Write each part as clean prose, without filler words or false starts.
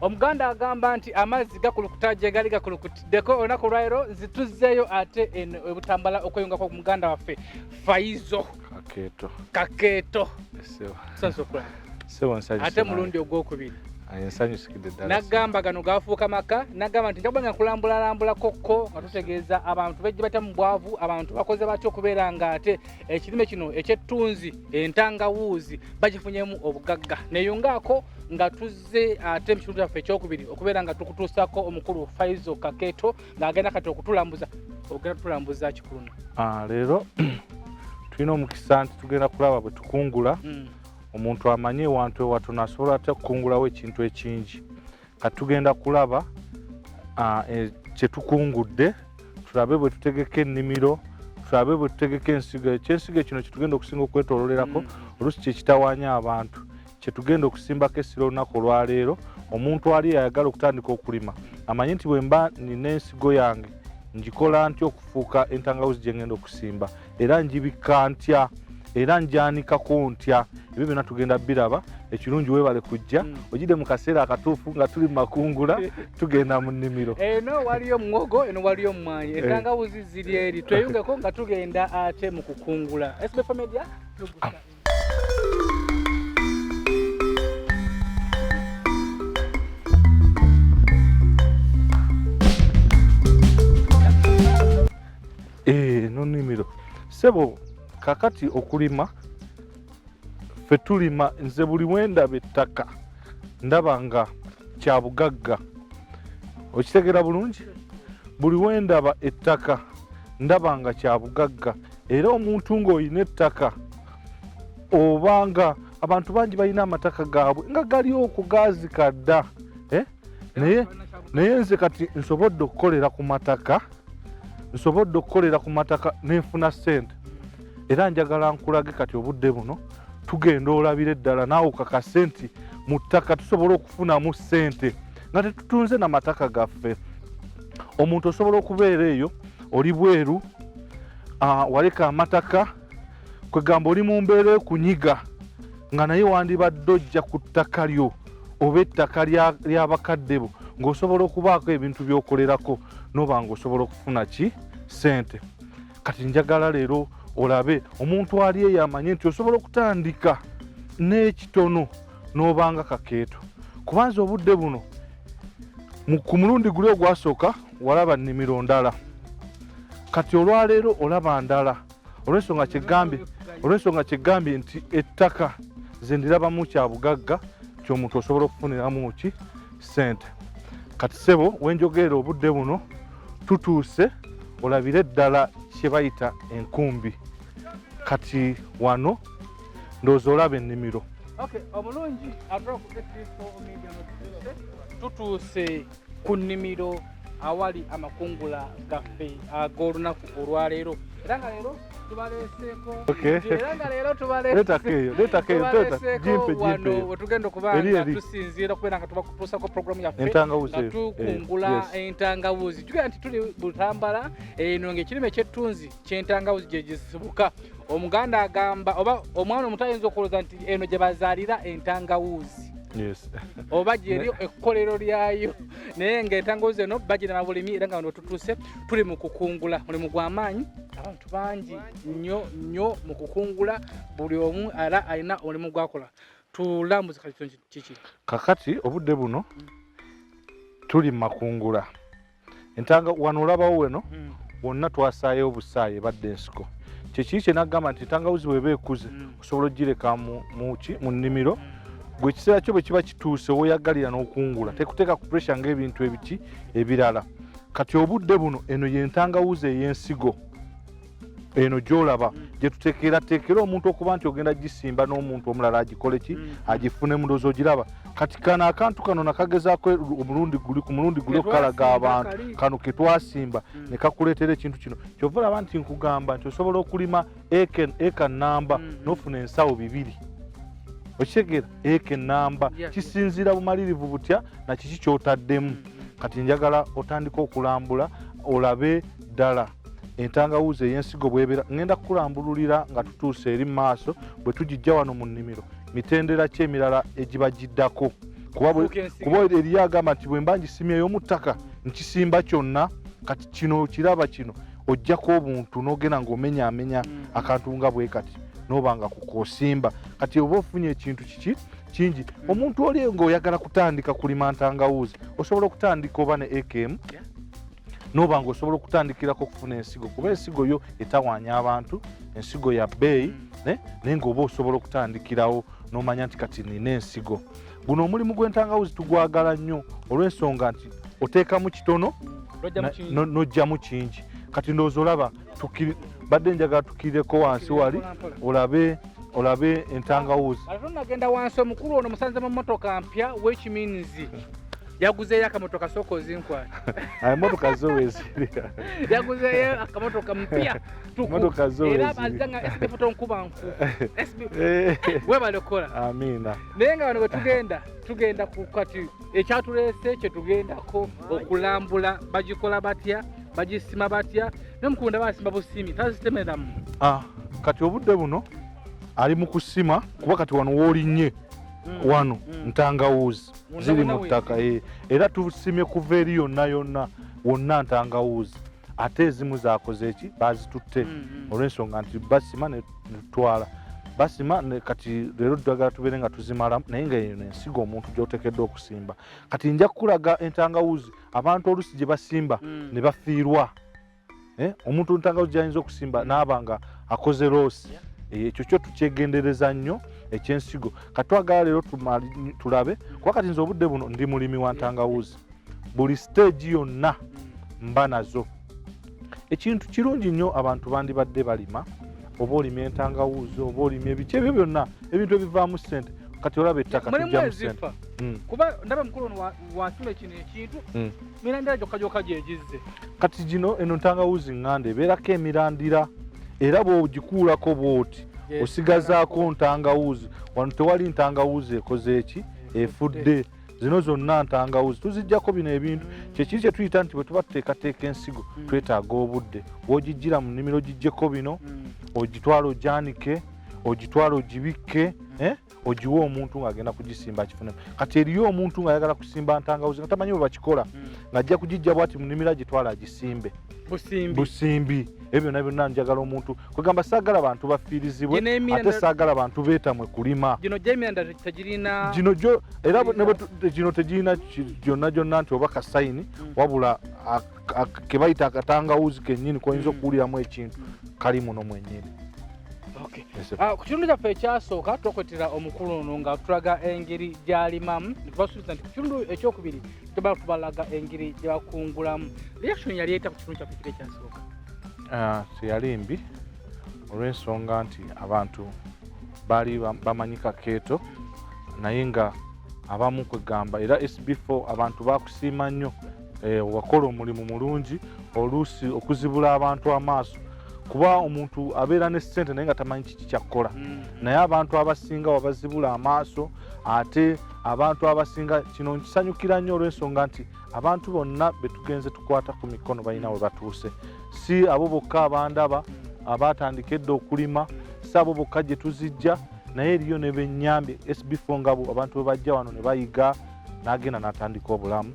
Omuganda agamba nti amazzi gakulukuta gye gali gakulukutiddeko. Olunaku olwaleero nzituzzeeyo ate eno ebutambala okweyungako ku muganda waffe Faizo Kakeeto. Kakeeto. Ate mulundi ogwokubiri nsanyusikidde ddala. Nagamba gano gafuuka maka, nagamba nti njakuba nga nkulambulalambulako ko nga tutegeeza abantu bejje batya mu bwavu, abantu bakoze batya okubeera nga ate ekirime kino eky'ettunzi entangawuuzi bagifunyemu obugagga. Neyungaako nga tuzze ate mu kitundu kyaffe ekyokubiri okubeera nga tukutuusaako omukulu Faizo Kakeeto ng'agenda kati okutulambuza. Ogenda tulambuza ki ku luno? Leero tulina omukisa nti tugenda kulaba bwe tukungula. Omuntu amanye ewantu ewatono asobola atya okukungulawo ekintu ekingi. Kati tugenda kulaba kye tukungudde, tulabe bwe tutegeka ennimiro, tulabe bwe tutegeka ensigo. Ekyensigo kino kye tugenda okusinga okwetoololerako, oluusi kye kitawaanya abantu, kye tugenda okusimbako essira olunaku olwaleero. Omuntu ali ayagala okutandika okulima amanye nti bwe mba nina ensigo yange ngikola ntya okufuuka entangawuzi gye ngenda okusimba, era ngibikka ntya, era njanikako ntya. Ebyo byonna tugenda biraba. Ekirungi weebale kujja, ojjidde mu kaseera akatuufu nga tuli mu makungula, tugenda mu nnimiro. Eno waliyo muwogo, eno waliyo mmwanyi, entangawuzi ziri eri. Tweyungeko nga tugenda ate mu kukungula. SB4 Media. Eno nnimiro ssebo. Kakati okulima ffe tulima, nze buli wendaba ettaka ndaba nga kya bugagga. Okitegeera bulungi? Buli wendaba ettaka ndaba nga kya bugagga. Era omuntu ng'olina ettaka, oba nga abantu bangi balina amataka gaabwe nga gali okwo gaazika dda, naye nze kati nsobodde okukolera ku mataka, nsobodde okukolera ku mataka nenfuna ssente. Era njagala nkulage kati obudde buno tugenda olabire ddala naawe okakase nti mu ttaka tusobola okufunamu ssente nga tetutunze na mataka gaffe. Omuntu osobola okubeera eyo oli bweru, waleka amataka, kwegamba oli mu mbeera ekunyiga nga naye wandibadde ojja ku ttaka lyo oba ettaka ly'abakadde bo ng'osobola okubaako ebintu by'okolerako n'oba ng'osobola okufuna ki ssente. Kati njagala leero olabe omuntu ali eyo amanye nti osobola okutandika n'ekitono n'obanga Kakeeto. Kubanza obudde buno ku mulundi guli ogwasooka walaba nnimiro ndala, kati olwaleero olaba ndala, olw'ensonga kyegambye nti ettaka ze ndirabamu kya bugagga ky'omuntu osobola okufuniramu ki ssente. Kati ssebo wenjogerera obudde buno tutuuse olabire ddala kye bayita enkumbi. Kati wano ndowooza olaba ennimiro. Omulungi atula ku SB4 Media tutuuse ku nnimiro awali amakungula gaffe ag'olunaku olwaleero, era nga leero tubaleeseeko wano wetugenda okuba nga tusinziira okubeera nga tubakutuusako programu yaffe nga tukungula entangawuzi. Jjukira nti tuli Butambala eno ng'ekirime eky'ettunzi ky'entangawuzi gye gisibuka. Omuganda agamba oba omwana omuto ayinza okulowooza nti eno gye bazaalira entangawuzi oba gyeri ekkolero lyayo, naye ng'entangawuzi eno bagirima bulimi. Era nga wano wetutuuse tuli mu kukungula, mulimu gw'amaanyi, abantu bangi nnyo nnyo mu kukungula, buli omu era alina omulimu gwakola. Tulambuze kati kiki? Kakati obudde buno tuli mu makungula. Entanga wano olabawo weno wonna twasaayo obusaayi ebadde ensiko. Kyekiri kye nagamba nti entangawuzi bw'eba ekuze osobola ogireka mu nnimiro, gwe ekiseera kyo bwe kiba kituuse w'oyagalira n'okungula, tekuteeka ku pressure ng'ebintu ebiki ebirala. Kati obudde buno eno y'entangawuzi ey'ensigo eno gy'olaba gye tuteekerateekera omuntu okuba nti ogenda gisimba n'omuntu omulala agikole ki agifune mu ndowooza ogiraba. Kati kano akantu kano nakagezaako omulundi guli ku mulundi guli okukalaga abantu kano ke twasimba ne kakuleetera ekintu kino. Kyova olaba nti nkugamba nti osobola okulima eka nnamba n'ofuna ensawo bibiri. Okitegeera? Eka ennamba kisinziira bumalirivu butya na kiki ky'otaddemu. Kati njagala otandike okulambula olabe ddala entangawuzi ey'ensigo bw'ebeera. Ŋŋenda kukulambululira nga tutuuse eri mu maaso bwe tugijja wano mu nnimiro, mitendera ki emirala egiba giddako. Kuba eriyo agamba nti bwe mba ngisimyeyo mu ttaka nkisimba kyonna, kati kino kiraba kino ojjako obuntu n'ogenda ng'omenyaamenya akantu nga bwe kati n'oba nga kukosimba. Kati oba ofunye ekintu kiki kingi. Omuntu oli ng'oyagala kutandika kulima ntangawuuzi, osobola okutandika oba ne AKM, n'oba ng'osobola okutandikirako okufuna ensigo, kuba ensigo yo etawaanya abantu, ensigo ya bbeeyi, naye ng'oba osobola okutandikirawo n'omanya nti kati nina ensigo. Guno omulimu gw'entangawuzi tugwagala nnyo olw'ensonga nti oteekamu kitono n'ojjamu kingi. Kati ndowooza olaba badde njagala tukirireko wansi wali olabe entangawuzi. Ate nagenda wansi, omukulu ono musanze mu mmotoka mpya, which means yaguzeeyo akamotoka. Sooka ozinkwata. Emotoka zo weeziri. Yaguzeeyo akamotoka mpya. Motoka zo era azza nga SB foto nkuba nku SB. Webale kukola. Amiina. Naye nga wano bwe tugenda ku kati ekyatuleese kye tugendako okulambula, bagikola batya, bagisima batya, nomukunda basimba busimi, tazitemeramu. Kati obudde buno ali mu kusima, kuba kati wano woolinnye wano ntangawuuzi ziri mu ttaka, era tusimye kuva eri yonna yonna wonna ntangawuuzi, ate ezimu zakoze eki bazitutte olw'ensonga nti basima ne tutwala basima. Kati leero twagala tubeere nga tuzimalamu, naye nga eno ensigo omuntu gy'oteekeddwa okusimba. Kati nja kukulaga entangawuzi abantu oluusi gye basimba ne bafiirwa. Omuntu ntangawuzi gy'ayinza okusimba n'aba nga akoze loss. Ekyo kyo tukyegendereza nnyo ekyensigo. Kati twagala leero tulabe, kuba kati nze obudde buno ndi mulimi wa ntangawuzi, buli stage yonna mba nazo. Ekintu kirungi nnyo, abantu bandibadde balima, oba olima entangawuzi oba olima ebiki, ebyo byonna ebintu ebivaamu ssente. Kati olaba ettaka tujjamu ssente. Kuba ndaba mukulu ono wasima kino ekintu, mirandira gyokka gyokka gyegizze. Kati gino eno ntangawuzi ŋŋanda, ebeerako emirandira, era bw'ogikuulako bw'oti osigazaako ntangawuzi. Wano tewali ntangawuzi ekoze eki efudde, zino zonna ntangawuzi tuzijjako bino ebintu. Kyekiri kye tuyita nti bwe tuba tuteekateeka ensigo twetaaga obudde. W'ogijjira mu nnimiro ogijjeko bino, ogitwala ogyanike, ogitwala ogibikke, ogiwe omuntu ng'agenda kugisimba akifunemu. Kati eriyo omuntu ng'ayagala kusimba ntangawuzi nga tamanyi bwe bakikola, ng'ajja kugijja bw'ati mu nnimiro agitwala agisimbe busimbi. Ebyo byonna byonna njagala omuntu kwegamba, saagala bantu bafiirizibwe, ate saagala bantu beetamwe kulima. Gino gy'emirandira tegirina. Gino gyo era gino tegirina gyonna gyonna nti oba kasayini, wabula ke bayita akatangawuzi kennyini koyinza okuwuliramu ekintu kali muno mwennyini. Ku kitundu kyaffe ekyasooka twakwetera omukulu ono nga tulaga engeri gy'alimamu, netubasuubiza nti ku kitundu ekyokubiri tubala tubalaga engeri gye bakungulamu. Reaction yali eta ku kitundu kyaffe kiri ekyasooka? Teyali mbi, olw'ensonga nti abantu baali bamanyi Kakeeto, naye nga abamu kwegamba era SB4 abantu bakusiima nnyo, wakola omulimu mulungi oluusi okuzibula abantu amaaso, kuba omuntu abeera ne ssente naye nga tamanyi kiki kyakkola. Naye abantu abasinga wabazibula amaaso, ate abantu abasinga kino nkisanyukira nnyo olw'ensonga nti abantu bonna betugenze tukwata ku mikono balina we batuuse. Si abo bokka abandaba abatandika edda okulima, si abo bokka gye tuzijja, naye eriyo ne bennyambye SB4 nga abantu bwe bajja wano ne bayiga n'agenda n'atandika obulamu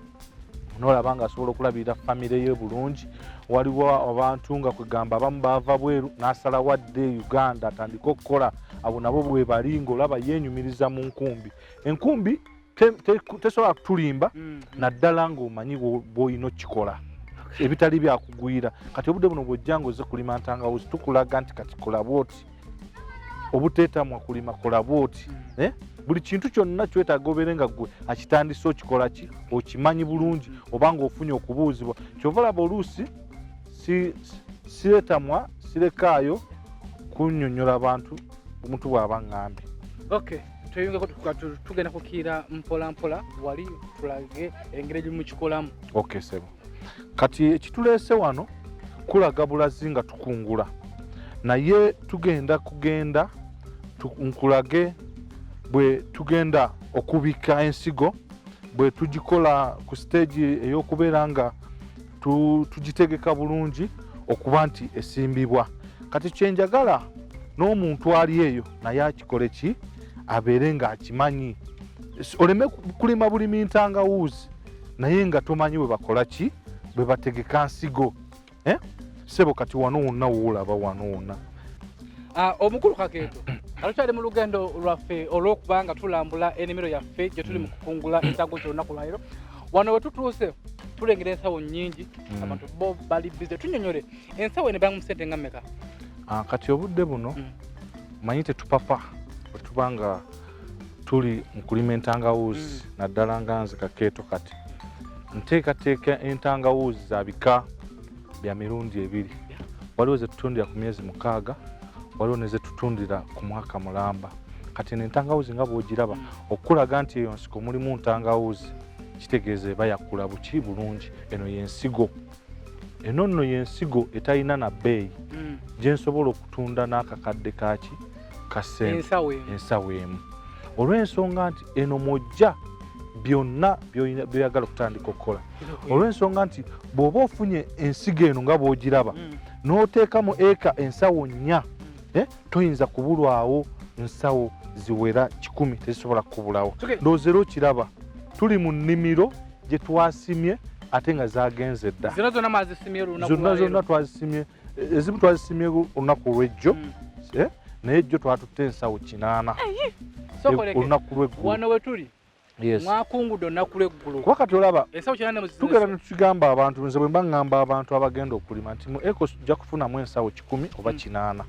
n'olaba nga asobola okulabirira famire ye bulungi. Waliwo abantu nga kwegamba abamu baava bweru n'asalawo adde Uganda atandike okukola, abo nabo bwe bali ng'olaba yeenyumiriza mu nkumbi. Enkumbi tesobola kutulimba, naddala ng'omanyi bw'olina okukikola, ebitali byakugwira. Kati obudde buno bw'ojja ng'ozze kulima ntangawuzi, tukulaga nti kati kola bw'oti, obuteetamwa kulima kola bw'oti. Buli kintu kyonna kyetaaga obeere nga ggwe akitandise okikola ki okimanyi bulungi, oba ng'ofunye okubuuzibwa. Kyova olaba oluusi sireetamwa, sirekaayo kunnyonnyola bantu omuntu bw'aba ŋŋambye. Okay, tweyongeko, tugenda kukiira mpola mpola wali tulage engeri gyemukikolamu. Okay sebo, kati ekituleese wano kulaga bulazi nga tukungula, naye tugenda kugenda nkulage bwe tugenda okubika ensigo, bwe tugikola ku stage ey'okubeera nga tugitegeka bulungi okuba nti esimbibwa. Kati kyenjagala n'omuntu ali eyo naye akikole ki, abeere ng'akimanyi. Oleme kulima bulimi ntangawuuzi naye nga tomanyi bwe bakola ki, bwe bategeka nsigo. Sebo kati wano wonna woolaba wano wonna. Omukulu Kakeeto, nga tukyali mu lugendo lwaffe olw'okuba nga tulambula ennimiro yaffe gye tuli mu kukungula entangawuzi olunaku lwaleero, wano we tutuuse tulengera ensawo nnyingi, abantu bo bali busy. Tunnyonnyole, ensawo eno ebangu mu ssente nga mmeka? Kati obudde buno manyi tetupapa bwe tuba nga tuli mu kulima entangawuzi, naddala nga nze Kakeeto kati nteekateeka entangawuzi za bika bya mirundi ebiri. Waliwo ze tutundira ku myezi 6, waliwo ne ze tutundira ku mwaka mulamba. Kati eno entangawuzi nga bw'ogiraba, okulaga nti eyo nsiko mulimu ntangawuzi, kitegeeza eba yakula buki bulungi. Eno y'ensigo, eno nno y'ensigo etalina na bbeeyi gye nsobola okutunda n'akakadde kaki ka ssente. Ensawo emu. Ensawo emu, olw'ensonga nti eno mw'ojja byonna by'oyagala okutandika okukola, olw'ensonga nti bw'oba ofunye ensigo eno nga bw'ogiraba n'oteeka mu eka ensawo 4, toyinza kubulwawo nsawo ziwera 100, tezisobola kukubulawo. Ndowooza era okiraba tuli mu nnimiro gye twasimye ate nga zagenze dda. Zino zonna mwazisimye olunaku Zonna lwaleero? Zonna twazisimye, ezimu twazisimye olunaku olw'ejjo, naye ejjo twatutte ensawo 8. Sokoleke. Olunaku lw'eggulo. Wano we tuli Yes. mwakungudde olunaku lw'eggulo. Kuba kati olaba Ensawo 8 tugenda ne tugamba abantu, nze bwe mba ŋŋamba abantu abagenda okulima nti mu eka ojja kufunamu ensawo 100 oba 80.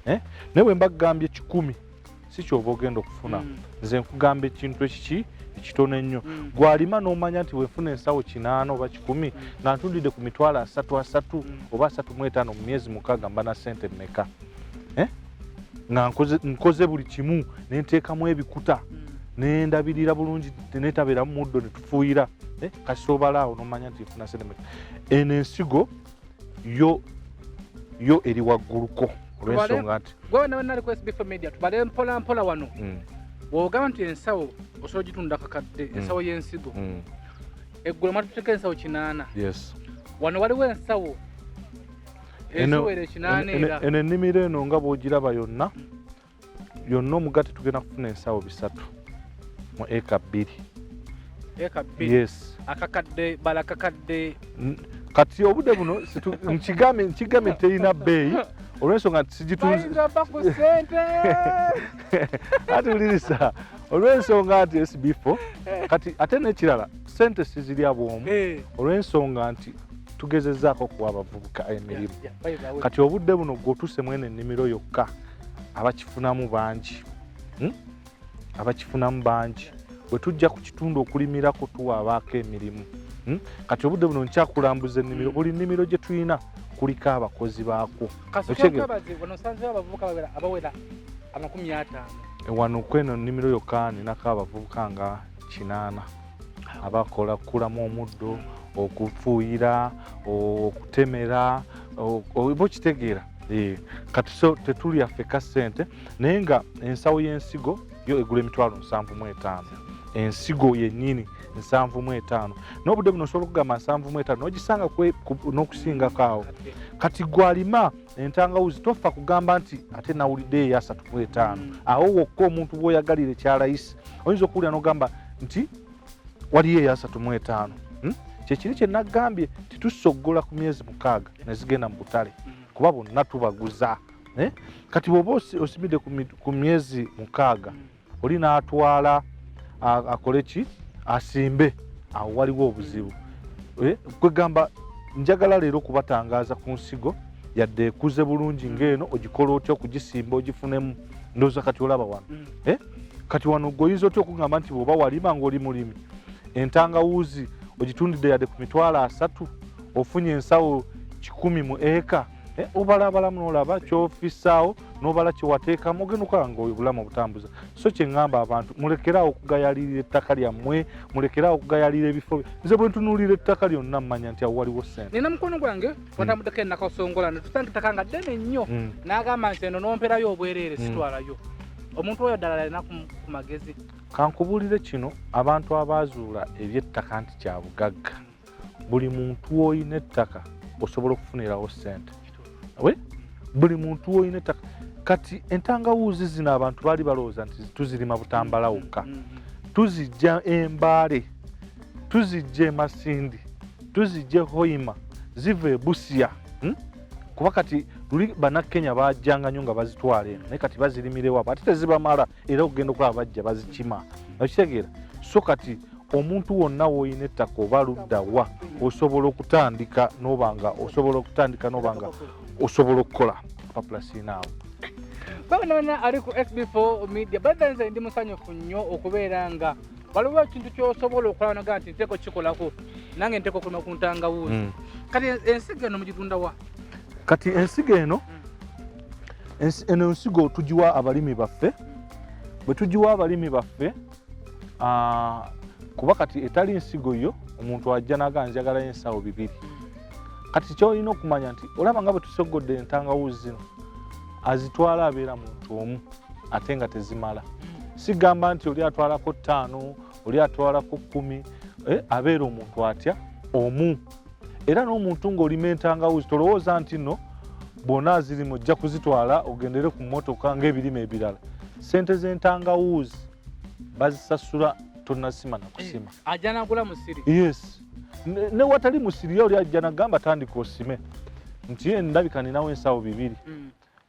Naye bwe mba ggambye 100 si kyoba ogenda okufuna. Nze nkugamba ekintu ekiki ekitono ennyo. Gw'alima n'omanya nti bwe nfuna ensawo 8 oba 100 nga ntundidde ku mitwalo asatu asatu oba 35 mu myezi 6, mba na ssente mmeka? Nga nkoze buli kimu, ne nteekamu ebikuta, ne ndabirira bulungi, neetabeeramu muddo, ne tufuuyira. Kasita obala awo n'omanya nti nfuna ssente mmeka. Eno ensigo yo eri wagguluko olw'ensonga nti Gwe nawe nali ku SB4 Media, tubale mpola mpola wano. Bw'ogamba nti ensawo osobola ogitunda kakadde, ensawo y'ensigo, eggulo mwatuteeka ensawo 8. Yes. Wano waliwo ensawo eziwera 80 era. Eno ennimiro eno nga bw'ogiraba yonna yonna, omugatte tugenda kufuna ensawo 300 mu eka 2. Eka 2? Yes. Akakadde bala kakadde. Kati obudde buno nkigambe terina bbeeyi olw'ensonga nti sigitunze. Bayinza mpa ku ssente. Ati wuliriza, olw'ensonga nti SB4 kati ate n'ekirala ssente sizirya bw'omu, olw'ensonga nti tugezezzaako okuwa abavubuka emirimu. By the way. Kati obudde buno gw'otuuse mu eno ennimiro yokka abakifunamu bangi, Abakifunamu bangi. Bwe tujja ku kitundu okulimirako tuwa abaako emirimu, Kati obudde buno nkyakulambuza ennimiro, buli nnimiro gye tulina kuliko abakozi baakwo. Kasooke Okitegeera? nkwebaze, wano nsanzeewo abavubuka abawera 50. Wano kweno nnimiro yokka ninako abavubuka nga 80 abakola kukulamu omuddo, okufuuyira, okutemera, oba okitegeera. Kati so tetulya ffekka ssente, naye nga ensawo y'ensigo yo egula emitwalo 75, ensigo yennyini 75. N'obudde buno osobola okugamba 75 n'ogisanga n'okusingako awo. Kati gw'alima entangawuzi tofa kugamba nti ate nawulidde eyo 35. Awo wokka omuntu bw'oyagalira ekyalayisi oyinza okuwulira n'ogamba nti waliyo eya 35. Kyekiri kye nagambye titusoggola ku myezi 6 ne zigenda mu butale, kuba bonna tubaguza. Kati bw'oba osimidde ku myezi 6, oli n'atwala akole ki, asimbe, awo waliwo obuzibu. Kwegamba njagala leero kubatangaaza ku nsigo yadde ekuze bulungi ng'eno, ogikola otya okugisimba ogifunemu. Ndowooza kati olaba wano. Kati wano gwe oyinza otya okugamba nti bw'oba walima ng'oli mulimi entangawuuzi ogitundidde yadde ku mitwalo 30, ofunye ensawo 100 mu eka, obalabalamu n'olaba ky'ofissaawo n'obala kye wateekamu, ogenda okulaba nga obulamu obutambuza. So kye ŋŋamba abantu, mulekeraawo okugayalirira ettaka lyammwe, mulekeraawo okugayalirira ebifo. Nze bwe ntunuulira ettaka lyonna mmanya nti awo waliwo ssente. Nina mukono gwange twatambuddeko e Nakasongola ne tusanga ettaka nga ddene nnyo, n'agamba nti eno n'omperayo obwereere sitwalayo. Omuntu oyo ddala alina ku magezi? Kankubuulire kino, abantu abaazuula eby'ettaka nti kya bugagga, buli muntu w'olina ettaka osobola okufunirawo ssente. We? Buli muntu w'olina ettaka. Kati entangawuuzi zino abantu baali balowooza nti tuzirima Butambala wokka. Tuzijja Embaale, tuzijja Emasindi, tuzijja Hoima, ziva Ebusia, Kuba kati luli Bannakenya bajjanga nnyo nga bazitwala eno, naye kati bazirimira ewaabwe ate tezibamala, era okugenda okulaba bajja bazikima, okitegeera? So kati omuntu wonna w'olina ettaka oba ludda wa, osobola okutandika n'oba nga osobola okutandika n'oba nga osobola okukola papula siinaawo. Bana ali ku SB4 Media. Brother, nze ndi musanyufu nnyo okubeera nga waliwo ekintu ky'osobola okola naga nti nteeka okukikolako, nange nteeka okulima ku ntangawuzi. Kati ensigo eno mugitunda wa? Kati ensigo eno, eno ensigo tugiwa abalimi baffe. Bwe tugiwa abalimi baffe, kuba kati etali nsigo yo, omuntu ajja n'agamba njagalayo ensawo 2. Kati ky'olina okumanya nti olaba nga bwe tusogodde entangawuzi zino, azitwala abeera muntu omu ate nga tezimala. Sigamba nti oli atwalako 5, oli atwalako 10, abeera omuntu atya omu. Era n'omuntu ng'olima entangawuzi tolowooza nti nno bw'ona azirima ojja kuzitwala ogendere ku mmotoka ng'ebirime ebirala. Ssente z'entangawuzi bazisasula tonnasima na kusima. Ajja n'agula musiri. Yes. Ne watali musiri oli ajja n'agamba tandika osime. Nti ye ndabika ninawo ensawo 2.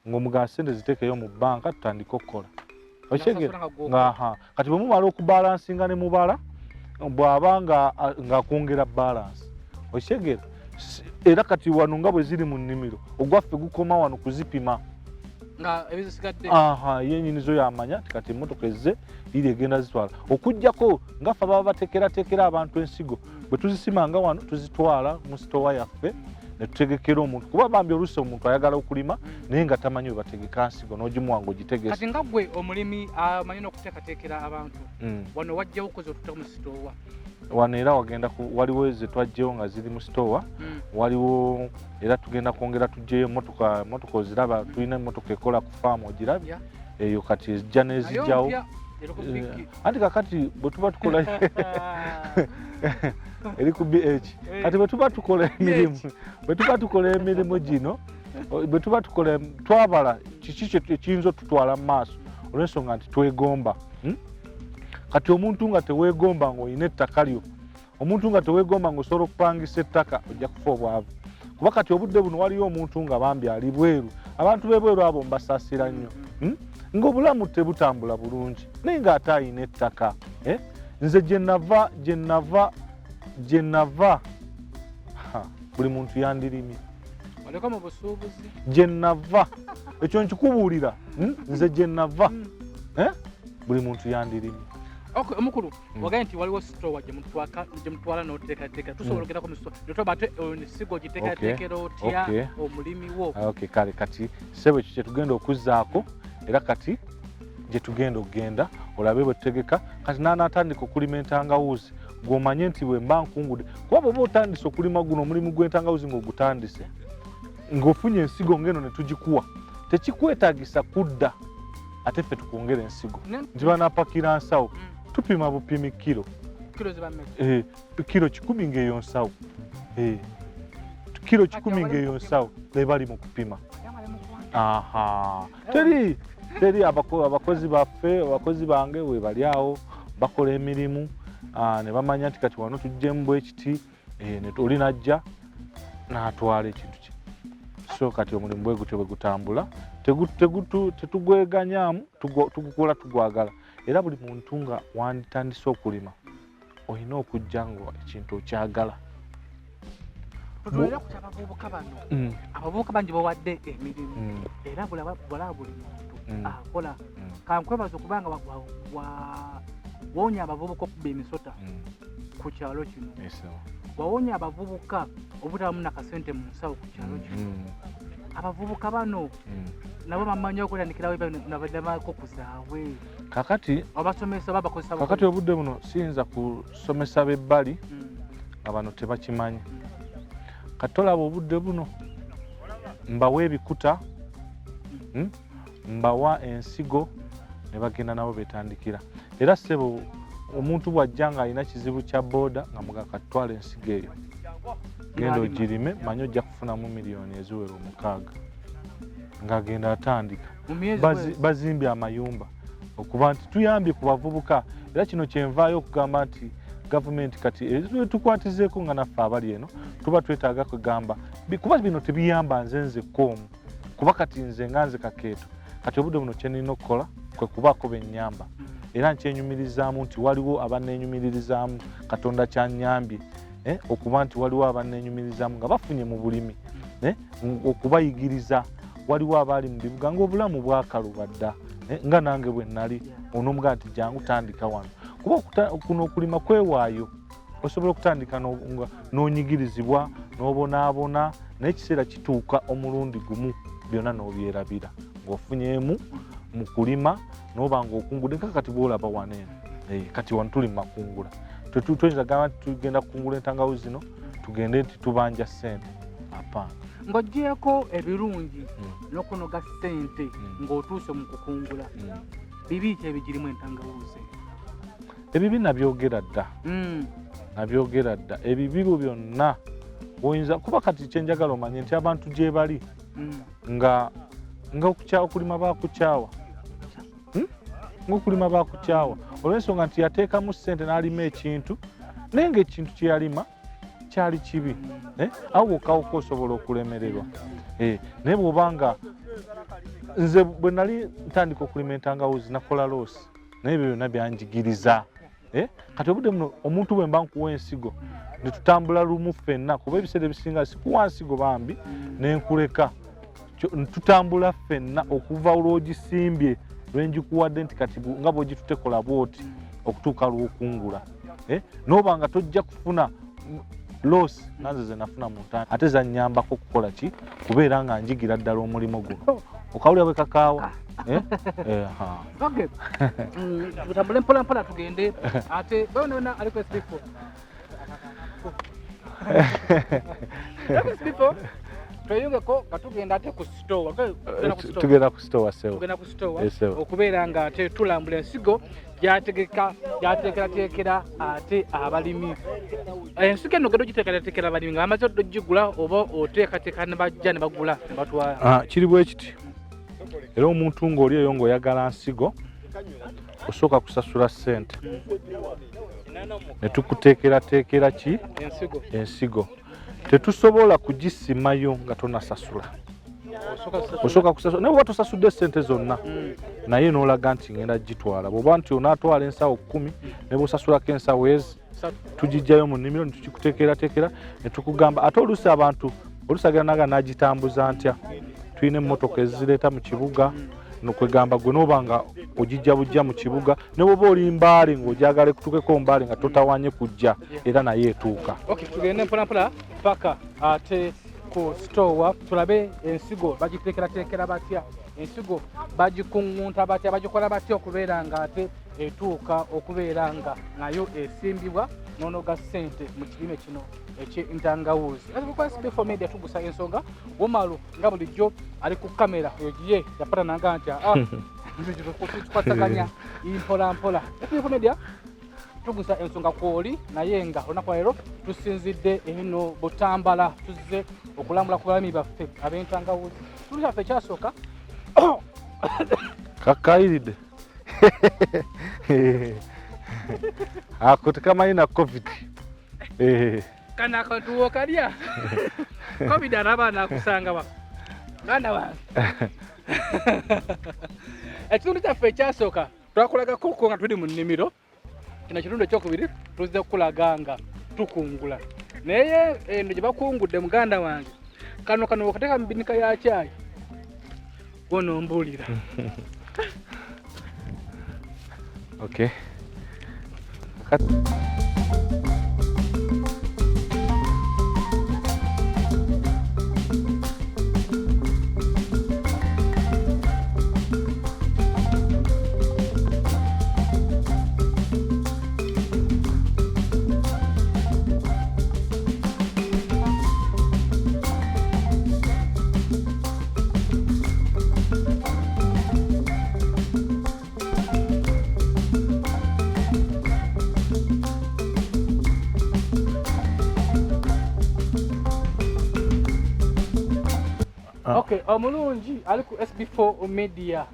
Ng'omugamba ssente ziteekeyo mu bbanka tutandike okukola. Okitegeera? Nasasula nga gw'okola. Ng'aha. Kati bwe mumala okubalansinga ne mubala, bw'aba ng'akwongera balance. Okitegeera? Era kati wano nga bwe ziri mu nnimiro, ogwaffe gukoma wano kuzipima. Nga ebizisigadde. Aha, ye nnyini zo yamanya nti kati emmotoka ezze iri egenda zitwala. Okuggyako nga ffe ababa bateekerateekera abantu ensigo, bwe tuzisima nga wano tuzitwala mu sitowa yaffe ne tutegekera omuntu, kuba bambi oluusi omuntu ayagala okulima naye nga tamanyi bwe bategeka nsigo, n'ogimuwa ng'ogitegese. Kati nga ggwe omulimi amanyi n'okuteekateekera abantu, wano wajjawo kozi otutte mu sitowa? Wano era wagenda ku, waliwo ze twaggyewo nga ziri mu sitowa, waliwo era tugenda kwongera tuggyeyo emmotoka, emmotoka oziraba, tulina emmotoka ekola ku faamu ogirabye? Eyo kati ejja n'ezijjawo. Nayo mpya, eri ku Big. Anti kakati bwe tuba tukola eri ku BH. Kati bwe tuba tukola emirimu, bwe tuba tukola emirimu gino, bwe tuba tukola, twabala kiki ekiyinza otutwala mu maaso olw'ensonga nti twegomba. Kati omuntu nga teweegomba ng'olina ettaka lyo, omuntu nga teweegomba ng'osobola okupangisa ettaka, ojja kufa obwavu. Kuba kati obudde buno waliyo omuntu nga bambi ali bweru, abantu b'ebweru abo mbasaasira nnyo. Ng'obulamu tebutambula bulungi, naye ng'ate alina ettaka. Nze gye nava, gye nava, gye nava, ha, buli muntu yandirimye. Oleka mu busuubuzi? Gye nava, ekyo nkikubuulira. Nze gye nava, Buli muntu yandirimye. Okay, omukulu, wagambye nti waliwo sitowa gye mutwala n'oteekateeka. Tusobola okugendako mu sitowa. Ne tulaba ate ensigo ogiteekateekera otya omulimi wo? Okay, kale kati ssebo ekyo kye tugenda okuzzaako, era kati gye tugenda okugenda olabe bwe tutegeka. Kati n'anaatandika okulima entangawuzi, gw'omanye nti bwe mba nkungudde, kuba bw'oba otandise okulima guno omulimu gw'entangawuzi ng'ogutandise, ng'ofunye ensigo ng'eno ne tugikuwa, tekikwetaagisa kudda ate ffe tukwongere ensigo. Nti banaapakira nsawo, tupima bupimi kiro. Kiro ziba mmeka? Kiro 100 ng'eyo nsawo. Kiro Kati 100 abali ng'eyo mu nsawo, be bali mu kupima. Ate abali mu kuwanda. Aha. Teri abakozi baffe, abakozi bange we bali awo bakola emirimu, ne bamanya nti kati wano tuggyemu bwe kiti, ne oli n'ajja n'atwala ekintu kye. So kati omulimu bwe gutyo bwe gutambula, tetugweganyaamu, tugukola tugwagala. Era buli muntu nga wanditandise okulima, olina okujja nga ekintu okyagala. Tutunule ku ky'abavubuka bano. Abavubuka bangi bawadde emirimu. Era bulaba buli muntu akola. Kankwebaza okubanga wawonya abavubuka okuba emisota ku kyalo kino. Wawonya abavubuka obutabamu na kasente mu nsawo ku kyalo kino. Abavubuka bano nabo bamanyi okutandikirawo nabako ku zaabwe. Abasomesa oba bakozesa Kakati obudde buno siyinza kusomesa b'ebbali nga bano tebakimanyi. Kati tolaba obudde buno mbawa ebikuta, mbawa ensigo ne bagenda nabo betandikira. Era ssebo omuntu bw'ajja ng'alina kizibu kya booda nga muga katwala ensigo eyo, genda Ng'alima. ogirime, manyi ojja kufunamu miliyoni eziwera 6. Ng'agenda atandika. Mu myezi kwezi. Bazimbye amayumba. Okuba nti tuyambye ku bavubuka, era kino kyenvaayo okugamba nti gavumenti kati tukwatizeeko nga naffe abali eno tuba twetaaga kugamba, kuba bino tebiyamba nze nzekka omu, kuba kati nze nga nze Kakeeto, kati obudde buno kye nina okukola kwe kubaako be nnyamba, era nkyenyumirizaamu nti waliwo abanneenyumiririzaamu. Katonda kyanyambye okuba nti waliwo abanneenyumirizaamu nga bafunye mu bulimi, okubayigiriza. Waliwo abaali mu bibuga ng'obulamu bwakaluba dda, nga nange bwe nali, onomugaa nti jangu tandika wano, kuba kuno okulima kwewaayo, osobola okutandika n'onyigirizibwa n'obonaabona, naye ekiseera kituuka omulundi gumu byonna n'obyerabira ng'ofunyeemu mu kulima, n'oba ng'okungudde. Nga kati bw'olaba wano eno, kati wano tuli mu makungula, tuyinza gamba nti tugenda kukungula entangawuzi zino, tugende nti tubanja ssente, apaana. Ng'oggyeeko ebirungi n'okunoga ssente ng'otuuse mu kukungula, bibi ki ebigirimu entangawuzi? Ebibi nabyogera dda, nabyogera dda. Ebibi byonna oyinza kuba kati kyenjagala omanye nti abantu gye bali nga okulima bakukyawa, ng'okulima bakukyawa olw'ensonga nti yateekamu ssente n'alima ekintu, naye ng'ekintu kye yalima kyali kibi, awo wokka osobola okulemererwa. Naye bw'obanga nze bwe nali ntandika okulima entangawuzi nakola loss, naye ebyo byonna byanjigiriza. Kati obudde buno omuntu bwe mba nkuwa ensigo ne tutambula lumu ffenna, kuba ebiseera ebisinga sikuwa nsigo bambi nenkuleka, tutambula ffenna okuva lw'ogisimbye lwengikuwadde nti kati nga bw'ogitutekola bw'oti okutuuka lw'okungula, n'oba nga tojja kufuna loss nga nze ze nafuna mu ntaana, ate zannyambako okukola ki, kubeera nga njigira ddala omulimu guno. Okawulira bwe kakaawa? Okay. Tutambule mpola mpola tugende ate bona ali ku SB4. SB4 tweyungeko nga tugenda ate ku store. Tugenda ku store sewo. Tugenda ku store okubeera nga ate tulambula ensigo gyategeka gyateekerateekera ate abalimi. Ensigo eno ogenda ogiteekerateekera abalimi nga bamaze ogigula oba oteekateeka ne bajja ne bagula ne batwala? Kiri bwe kiti, era omuntu ng'oli eyo ng'oyagala nsigo osooka kusasula ssente ne tukuteekerateekera ki ensigo. Tetusobola kugisimayo nga tonasasula, osooka kusasula, naye oba tosasudde ssente zonna, naye n'olaga nti ngenda gitwala. Bw'oba nti onaatwala ensawo 10, ne bw'osasulako ensawo ezi tugijjayo mu nnimiro ne tukikuteekerateekera ne tukugamba. Ate oluusi abantu oluusi agenda naga n'agitambuza ntya, tulina emmotoka ezizireeta mu kibuga, nokwegamba gwe n'oba nga ogijja bujja mu kibuga, ne bw'oba oli Mbaale ng'ogyagala ekutuukeko Mbaale nga totawanye kujja, era naye etuuka. Okay, tugende mpolampola paka ate ku store tulabe ensigo bagiteekerateekera batya, ensigo bagikuŋŋunta batya, bagikola batya okubeera nga ate etuuka okubeera nga nayo esimbibwa n'onoga ssente mu kirime kino eky'entangawuuzi. SB4 Media tugusa ensonga Womalu nga bulijjo ali ku kamera oyo giye yapata nanga nti tukwataganya mpola mpola. SB4 Media tugusa ensonga kwoli, naye nga olunaku lwaleero tusinzidde eno Butambala, tuzze okulambula ku balimi baffe ab'entangawuzi. Kitundu kyaffe ekyasooka kakayiridde ako tekamanyi na COVID. Kano akantu wokalya COVID anaba anakusanga wa muganda wange. Ekitundu kyaffe ekyasooka twakulagako nga tuli mu nnimiro, kino ekitundu ekyokubiri tuzze kukulaga nga tukungula, naye eno gye bakungudde muganda wange kano kano okateeka mu binika ya caayi gwonombuulira. Okay. Okay, omulungi ali ku SB4 Media.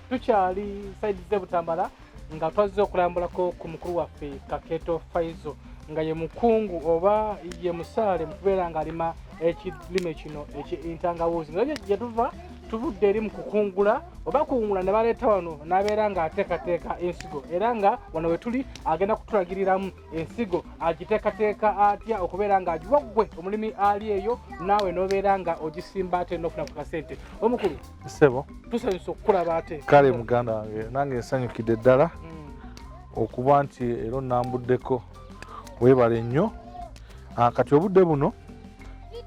Tukyali side z'e Butambala nga twazze okulambulako ku mukulu waffe Kakeeto Faizo, nga ye mukungu oba ye musaale mu kubeera ng'alima ekirime kino eky'entangawuuzi. Nga gye tuva tuvudde eri mu kukungula oba kungula ne baleeta wano n'abeera ng'ateekateeka ensigo, era nga wano we tuli agenda kutulagiriramu ensigo agiteekateeka atya okubeera ng'agiwa ggwe omulimi ali eyo naawe n'obeera nga ogisimba ate n'ofuna ku kasente. Omukulu ssebo, tusanyusa okukulaba ate. Kale muganda wange, nange nsanyukidde ddala okuba nti era onnambuddeko, weebale nnyo. Kati obudde buno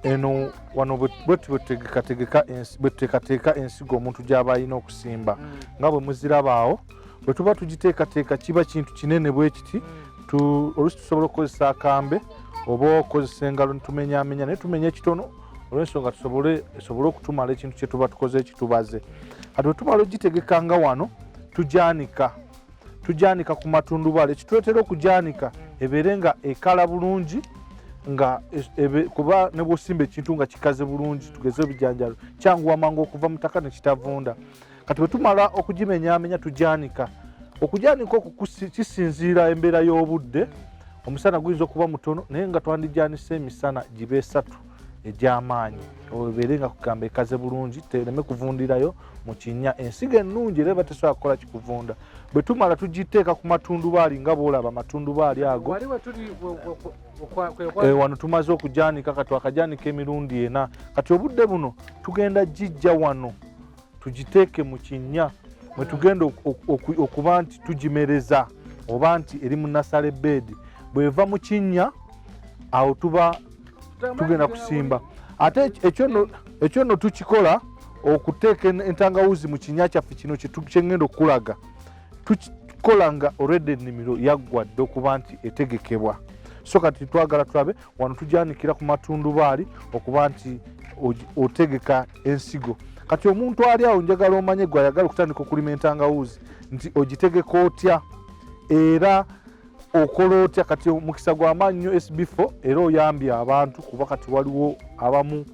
eno wano bwe tuteekateeka ensigo omuntu gy'aba alina okusimba, nga bwe muziraba awo bwe tuba tugiteekateeka kiba kintu kinene bwe kiti. Oluusi tusobola okukozesa akambe oba okukozesa engalo netumenyamenya, naye tumenya ekitono olw'ensonga esobole okutumala ekintu kye tuba tukoze ekitubaze. Kati bwe tumala ogitegeka nga wano tugyanika ku matundubaali. Ekituleetera okugyanika ebeere nga ekala bulungi, nga kuba ne bw'osimba ekintu nga kikaze bulungi, tugeze ebijanjalo, kyanguwa mangu okuva mu ttaka ne kitavunda. Kati bwe tumala okugimenyaamenya tugyanika. Okugyanika okwo kisinziira embeera y'obudde. Omusana guyinza okuba mutono, naye nga twandigyanise emisana gibe esatu egy'amaanyi, ebeere nga kugamba ekaze bulungi, tereme kuvundirayo mu kinnya. Ensigo ennungi era eba tesobola kukola kikuvunda. Bwe tumala tugiteeka ku matundubaali nga bw'olaba amatundubaali ago. Wano tumaze okugyanika, kati twakagyanika emirundi ena. Kati obudde buno tugenda gijja wano tugiteeke mu kinnya mwe tugenda okuba nti tugimereza oba nti eri mu nasale beedi. Bw'eva mu kinnya awo tuba tugenda kusimba. Ate ekyo nno tukikola okuteeka entangawuzi mu kinnya kyaffe kino kye ngenda okukulaga. Tukikola nga already ennimiro yaggwa dda okuba nti etegekebwa. So kati twagala tulabe wano tugyanikira ku matundubaali okuba nti otegeka ensigo. Kati omuntu ali awo njagala omanye gwe ayagala okutandika okulima entangawuzi nti ogitegeka otya era okola otya. Kati omukisa gwa maanyi nnyo SB4 era oyambye abantu, kuba kati waliwo abamu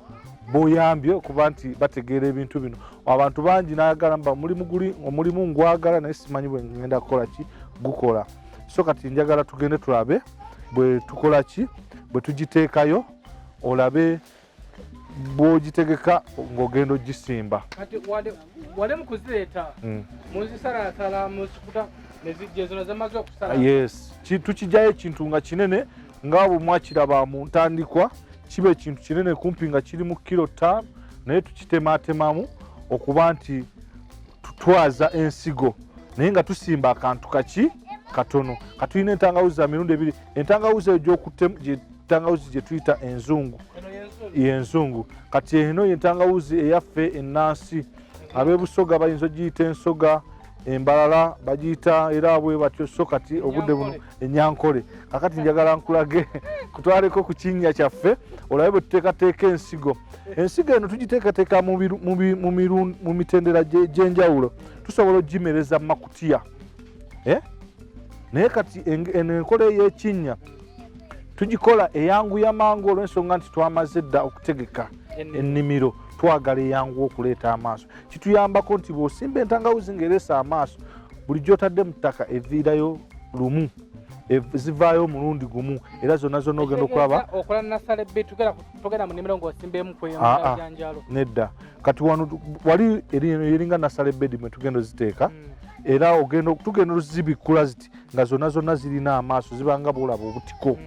boyambye okuba nti bategeera ebintu bino. Abantu bangi n'ayagala mba omulimu guli omulimu ngwagala naye simanyi bwe ngenda kukola ki gukola. So kati njagala tugende tulabe bwe tukola ki bwe tugiteekayo, olabe bw'ogitegeka ng'ogenda ogisimba. Kati wale mu kuzireeta muzisalasala muzikuta nezijja ezo zamaze okusala. Yes, tukijjayo ekintu nga kinene nga bwe mwakiraba mu ntandikwa, kiba ekintu kinene kumpi nga kiri mu kilo 5, naye tukitematemamu okuba nti tutwaza ensigo, naye nga tusimba akantu kaki katono. Katulina entangawuzi za mirundi ebiri. Entangawuzi eyo gy'okutengawuzi gye tuyita enzungu, yenzungu. Kati eno yentangawuzi eyaffe ennansi, ab'ebusoga bayinza ogiyita ensoga, embalala bagiyita era bwe batyo. So kati obudde buno enyankole. Kakati njagala nkulage kutwaleko ku kinnya kyaffe olabe bwe tuteekateeka ensigo. Ensigo eno tugiteekateeka mu mitendera gy'enjawulo. Tusobola okugimereza mu makutiya, naye kati eno enkola ey'ekinnya tugikola eyanguya mangu olw'ensonga nti twamaze dda okutegeka ennimiro, twagala eyanguwa okuleeta amaaso. Kituyambako nti bw'osimba entangawuzi ng'ereese amaaso, bulijjo otadde mu ttaka eviirayo lumu, zivaayo omulundi gumu, era zonna zonna ogenda okulaba. Okola nasale bed, tugenda mu nnimiro ng'osimba emu ku ejanjalo. Nedda, kati wano wali eringa nasale bed mwe tugenda oziteeka, era tugenda ozibikkula ziti nga zonna zonna zirina amaaso, zibanga bw'olaba obutiko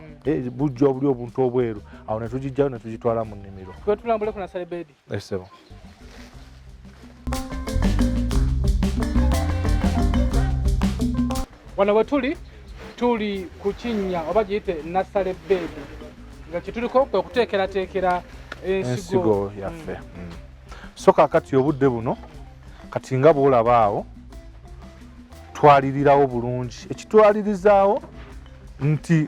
bujja obuli obuntu obweru. Awo ne tugijjayo ne tugitwala mu nnimiro. Tulambule ku nasale bed. Esebo. Wano we tuli, tuli ku kinnya oba giyite nasale bed, nga kyetuliko kwe kuteekerateekera ensigo yaffe. So kaakati obudde buno kati nga bw'olaba awo twalirirawo bulungi. Ekitwalirizaawo nti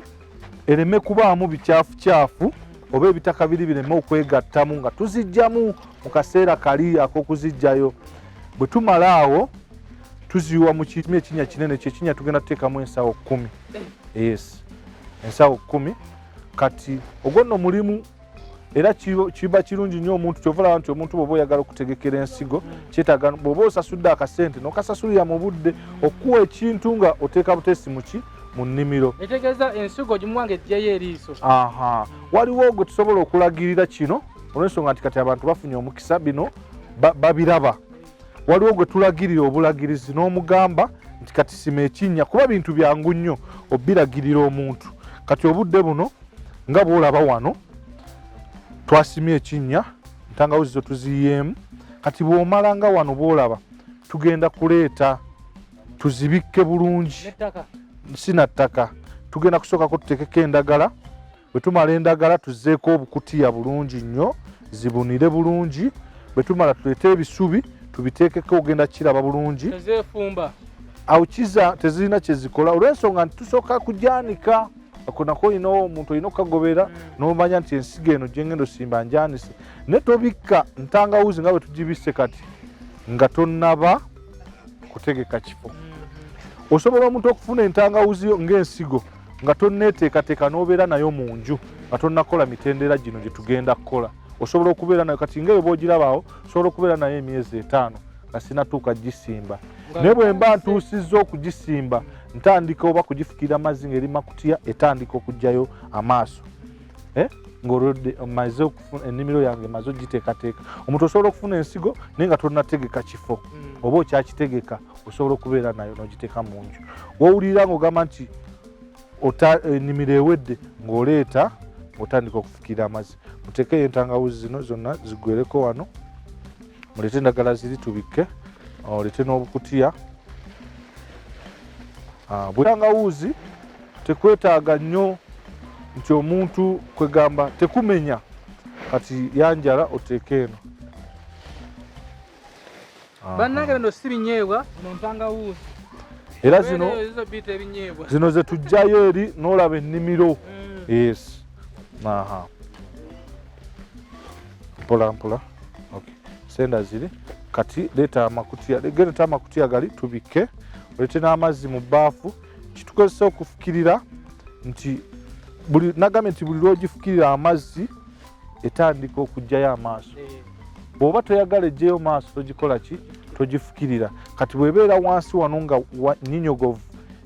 ereme kubaamu bikyafucyafu oba ebitaka biri bireme okwegattamu nga tuzijjamu mu kaseera kali ak'okuzijjayo. Bwe tumala awo tuziyiwa mu kimu ekinnya kinene. Kyekinnya tugenda tuteekamu ensawo 10. Yes, ensawo 10. Kati ogwo nno mulimu Era kiba kirungi nnyo omuntu, kyova olaba nti omuntu bw'oba oyagala okutegekera ensigo kyetaaga bw'oba osasudde akasente n'okasasulira mu budde okuwa ekintu nga oteeka buteesi muki mu nnimiro. Etegeeza ensigo gimuwa nga ejjayo eriiso. Aha, waliwo gwe tusobola okulagirira kino olw'ensonga nti kati abantu bafunye omukisa bino babiraba. Waliwo gwe tulagirira obulagirizi n'omugamba nti kati sima ekinnya, kuba bintu byangu nnyo obiragirira omuntu. Kati obudde buno nga bw'olaba wano twasimye ekinnya, entangawuzi zo tuziyiyeemu. Kati bw'omala nga wano bw'olaba tugenda kuleeta tuzibikke bulungi, si na ttaka. Tugenda kusookako tuteekeko endagala, bwe tumala endagala tuzzeeko obukutiya bulungi nnyo zibunire bulungi. Bwe tumala tuleete ebisubi tubiteekeko, ogenda kiraba bulungi. Tezeefumba. Awo kiza tezirina kye zikola olw'ensonga nti tusooka kugyanika. Ako nako olina omuntu olina okukagobera n'omanya nti ensigo eno gye ngenda osimba njanise. Naye tobikka ntangawuzi nga bwe tugibisse kati nga tonnaba kutegeka kifo. Osobola omuntu okufuna entangawuzi yo ng'ensigo nga tonneeteekateeka n'obeera nayo mu nju nga tonnakola mitendera gino gye tugenda kukola. Osobola okubeera nayo kati ng'eyo bw'ogirabaawo, osobola okubeera nayo emyezi 5 nga sinatuuka gisimba. Naye bwe mba ntuusizza okugisimba, ntandika oba kugifukirira amazzi ng'eri makutiya, etandika okuggyayo amaaso. Ng'olwedde maze okufuna ennimiro yange, maze ogiteekateeka. Omuntu osobola okufuna ensigo naye nga tonnategeka kifo, oba okyakitegeka, osobola okubeera nayo n'ogiteeka mu nju. W'owulirira ng'ogamba nti ennimiro ewedde, ng'oleeta ng'otandika okufukirira amazzi. Muteekeyo entangawuzi zino zonna ziggwereko wano, muleete endagala ziri tubikke, oleete n'obukutiya. Bwentangawuzi tekwetaaga nnyo nti omuntu kwegamba tekumenya. Kati yanjala oteeke eno. Bannange bino si binyeebwa, zino ntangawuzi. Era zino ze tuggyayo eri n'olaba ennimiro. Yes. Aha. Mpola mpola. Okay. Senda ziri. Kati leeta amakutiya, leeta amakutiya gali tubikke, oleete n'amazzi mu bbaafu. Kitukozesa okufukirira nti buli nagambye nti buli lw'ogifukirira amazzi etandika okuggyayo amaaso. Bw'oba toyagala eggyeyo maaso togikola ki? Togifukirira. Kati bw'ebeera wansi wano nga nnyinyogovu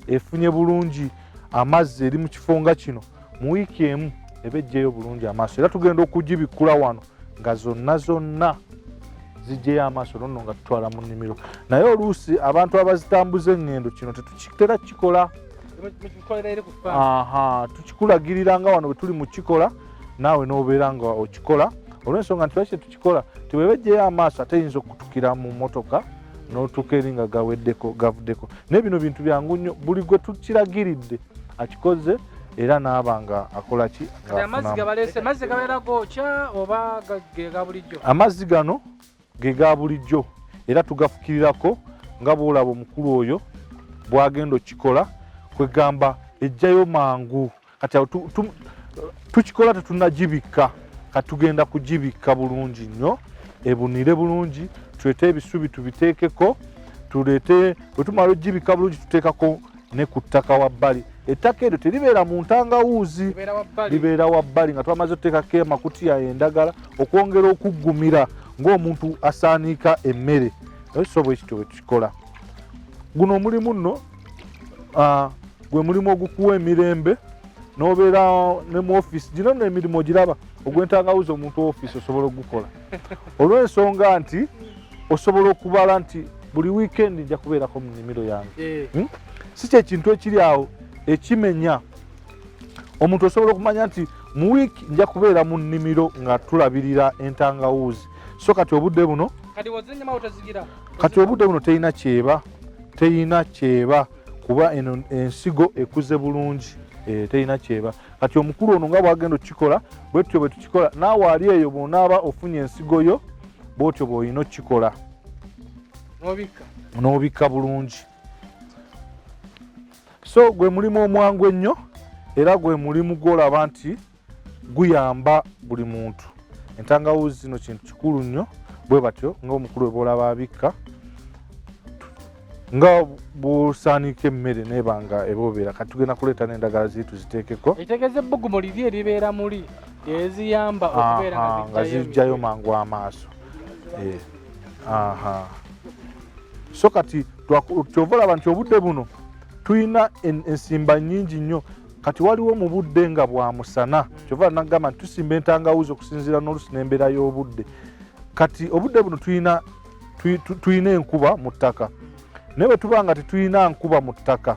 efunye bulungi amazzi eri mu kifo nga kino, mu wiiki emu eba eggyeyo bulungi amaaso. Era tugenda okugibikkula wano nga zonna zonna ziggyeyo amaaso nonno nga tutwala mu nnimiro. Naye oluusi abantu abazitambuza eŋŋendo kino tetukitera kukikola. Aha, tukikulagirira nga wano bwe tuli mu kikola, naawe n'obeera nga okikola. Olw'ensonga nti lwaki tetukikola, nti bw'eba eggyeyo amaaso ate eyinza okukutukira mu mmotoka n'otuuka eri nga gaweddeko, gavuddeko. Naye bino bintu byangu nnyo, buli gwe tukiragiridde akikoze era n'aba nga akola ki? Amazzi gabaleese, amazzi gabeera gookya oba ge ga bulijjo? Amazzi gano ge ga bulijjo era tugafukirirako nga bw'olaba omukulu oyo bw'agenda okukikola, kwegamba ejjayo mangu. Kati awo tukikola tetunnagibikka, kati tugenda kugibikka bulungi nnyo, ebunire bulungi, tuleete ebisubi tubiteekeko, tuleete bwe tumala okugibikka bulungi tuteekako ne ku ttaka wabbali. Ettaka eryo teribeera mu ntangawuuzi, libeera wabbali nga twamaze otuteekako amakutiya endagala okwongera okuggumira ng'omuntu asaaniika emmere. So bwe kityo bwe tukikola. Guno omulimu nno gwe mulimu ogukuwa emirembe n'obeera ne mu ofiisi. Gino nno emirimu ogiraba ogw'entangawuzi omuntu ofiisi osobola okugukola olw'ensonga nti osobola okubala nti buli wiikendi nja kubeerako mu nnimiro yange. Si kye kintu ekiri awo ekimenya omuntu. Osobola okumanya nti mu wiiki nja kubeera mu nnimiro nga tulabirira entangawuuzi. So kati obudde buno, kati obudde buno terina kyeba, terina kyeba kuba eno ensigo ekuze bulungi, terina kyeba. Kati omukulu ono nga bwagenda okukikola, bwe tutyo bwe tukikola. Naawe ali eyo bw'onaaba ofunye ensigo yo, bw'otyo bw'olina okukikola n'obikka bulungi. So gwe mulimu omwangu ennyo era gwe mulimu gw'olaba nti guyamba buli muntu. Entangawuzi zino kintu kikulu nnyo. Bwe batyo ng'omukulu we bw'olaba abikka nga bw'osaanika emmere n'eba nga eboobera. Kati tugenda kuleeta n'endagala ziri tuziteekeko. Ekitegeeza ebbugumu liri eribeera muli. Eziyamba okubeera nga zijjayo mangu amaaso. So kati kyova olaba nti obudde buno tulina ensimba nnyingi nnyo. Kati waliwo mu budde nga bwa musana, kyova nagamba nti tusimba entangawuzi okusinziira n'olusi n'embeera y'obudde. Kati obudde buno tulina enkuba mu ttaka, naye bwe tuba nga tetulina nkuba mu ttaka,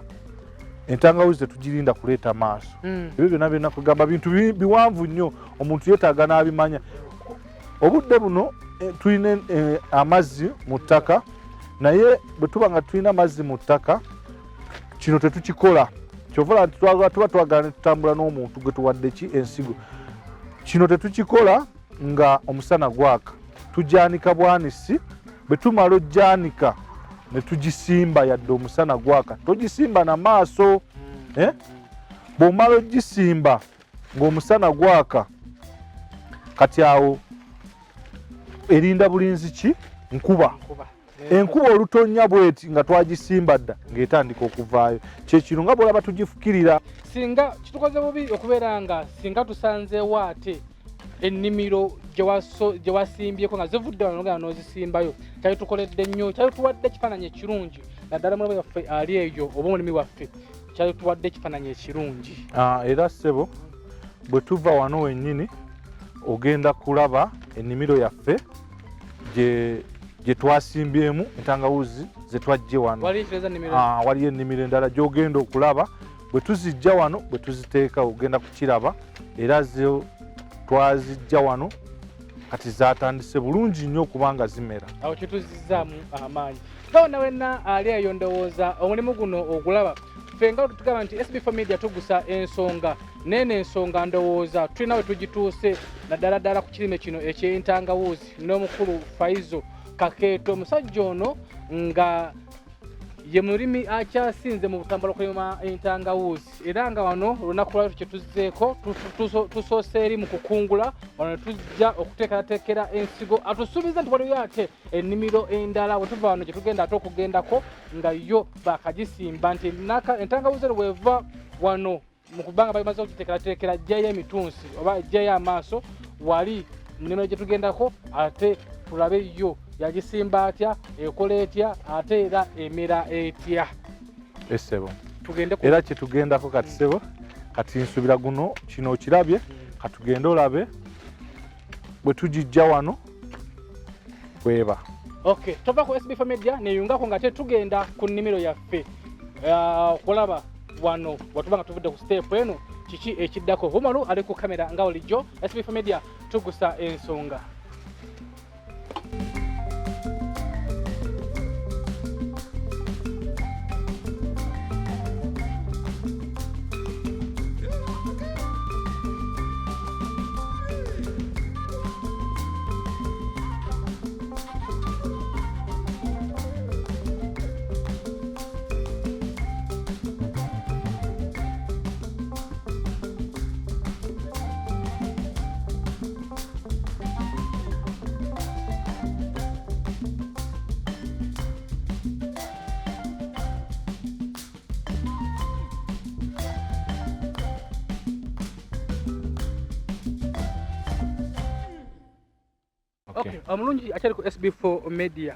entangawuzi tetugirinda kuleeta maaso. Ebyo byonna byonna kugamba bintu biwanvu nnyo, omuntu yeetaaga n'abimanya. Obudde buno tulina amazzi mu ttaka, naye bwe tuba nga tulina amazzi mu ttaka kino tetukikola. Kyova nti tuba twagala ne tutambula n'omuntu gwe tuwadde ki ensigo. Kino tetukikola nga omusana gwaka, tugyanika bwanisi. Bwe tumala ojjanika ne tugisimba yadde omusana gwaka, togisimba na maaso. Bw'omala ogisimba ng'omusana gwaka, kati awo erinda bulinzi ki? Nkuba. Enkuba olutonnya bweti nga twagisimba dda ng'etandika okuvaayo. Kyekino nga bw'olaba tugifukirira. Singa kitukoze bubi okubeera nga singa tusanzeewo ate ennimiro gye wasimbyeko nga zivudde wano nga n'ozisimbayo, kyali tukoledde nnyo, kyali tuwadde ekifaananyi ekirungi, naddala mulabe waffe ali eyo oba omulimi waffe, kyali tuwadde ekifaananyi ekirungi. Era ssebo bwe tuva wano wennyini ogenda kulaba ennimiro yaffe gye twasimbyemu entangawuzi ze twaggye wano. Waliyo ennimiro endala gy'ogenda okulaba. Bwe tuzijja wano bwe tuziteeka ogenda kukiraba, era zo twazijja wano kati zatandise bulungi nnyo okubanga zimera. Awo kituzizzaamu amaanyi. Nga wenna ali eyo ndowooza omulimu guno ogulaba. Ffe nga tugamba nti SB4 Media tugusa ensonga, neeno ensonga ndowooza tulina we tugituuse, naddala ddala ku kirime kino eky'entangawuzi n'omukulu Faizo Kakeeto. Omusajja ono nga ye mulimi akyasinze mu Butambala okulima entangawuzi, era nga wano olunaku lwaleero kye tuzzeeko tusoose eri mu kukungula wano ne tujja okuteekerateekera ensigo. Atusuubiza nti waliyo ate ennimiro endala bwe tuva wano gye tugenda ate okugendako nga yo baakagisimba, nti entangawuzi eno bw'eva wano mu kubanga bamaze okugiteekerateekera ejjayo emitunsi oba ejjayo amaaso wali nnimiro gye tugendako, ate tulabe yo yagisimba atya, ekola etya, ate era emera etya. Essebo era kyetugendako kati ssebo, kati nsuubira guno kino okirabye, katugende olabe bwe tugijja wano bweba. Okay, tova ku SB4 Media neyungako nga tetugenda ku nnimiro yaffe okulaba wano watuba nga tuvudde ku step eno kiki ekiddako. Umaru ali ku kamera nga bulijjo. SB4 Media tugusa ensonga. Okay. Omulungi akyali ku SB4 Media,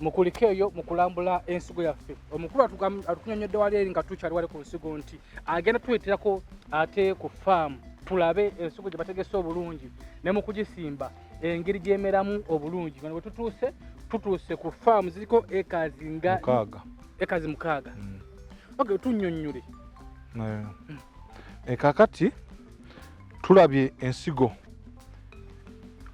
mukulike eyo mu kulambula ensigo yaffe. Omukulu atukunyonnyodde wali eri nga tukyali wali ku nsigo nti agenda tuleeterako ate ku faamu tulabe ensigo gye bategese obulungi ne mu kugisimba engeri gy'emeramu obulungi. Wano bwe tutuuse, tutuuse ku faamu ziriko ekazi nga ekazi 6. Okay, tunnyonnyole. Kakati tulabye ensigo,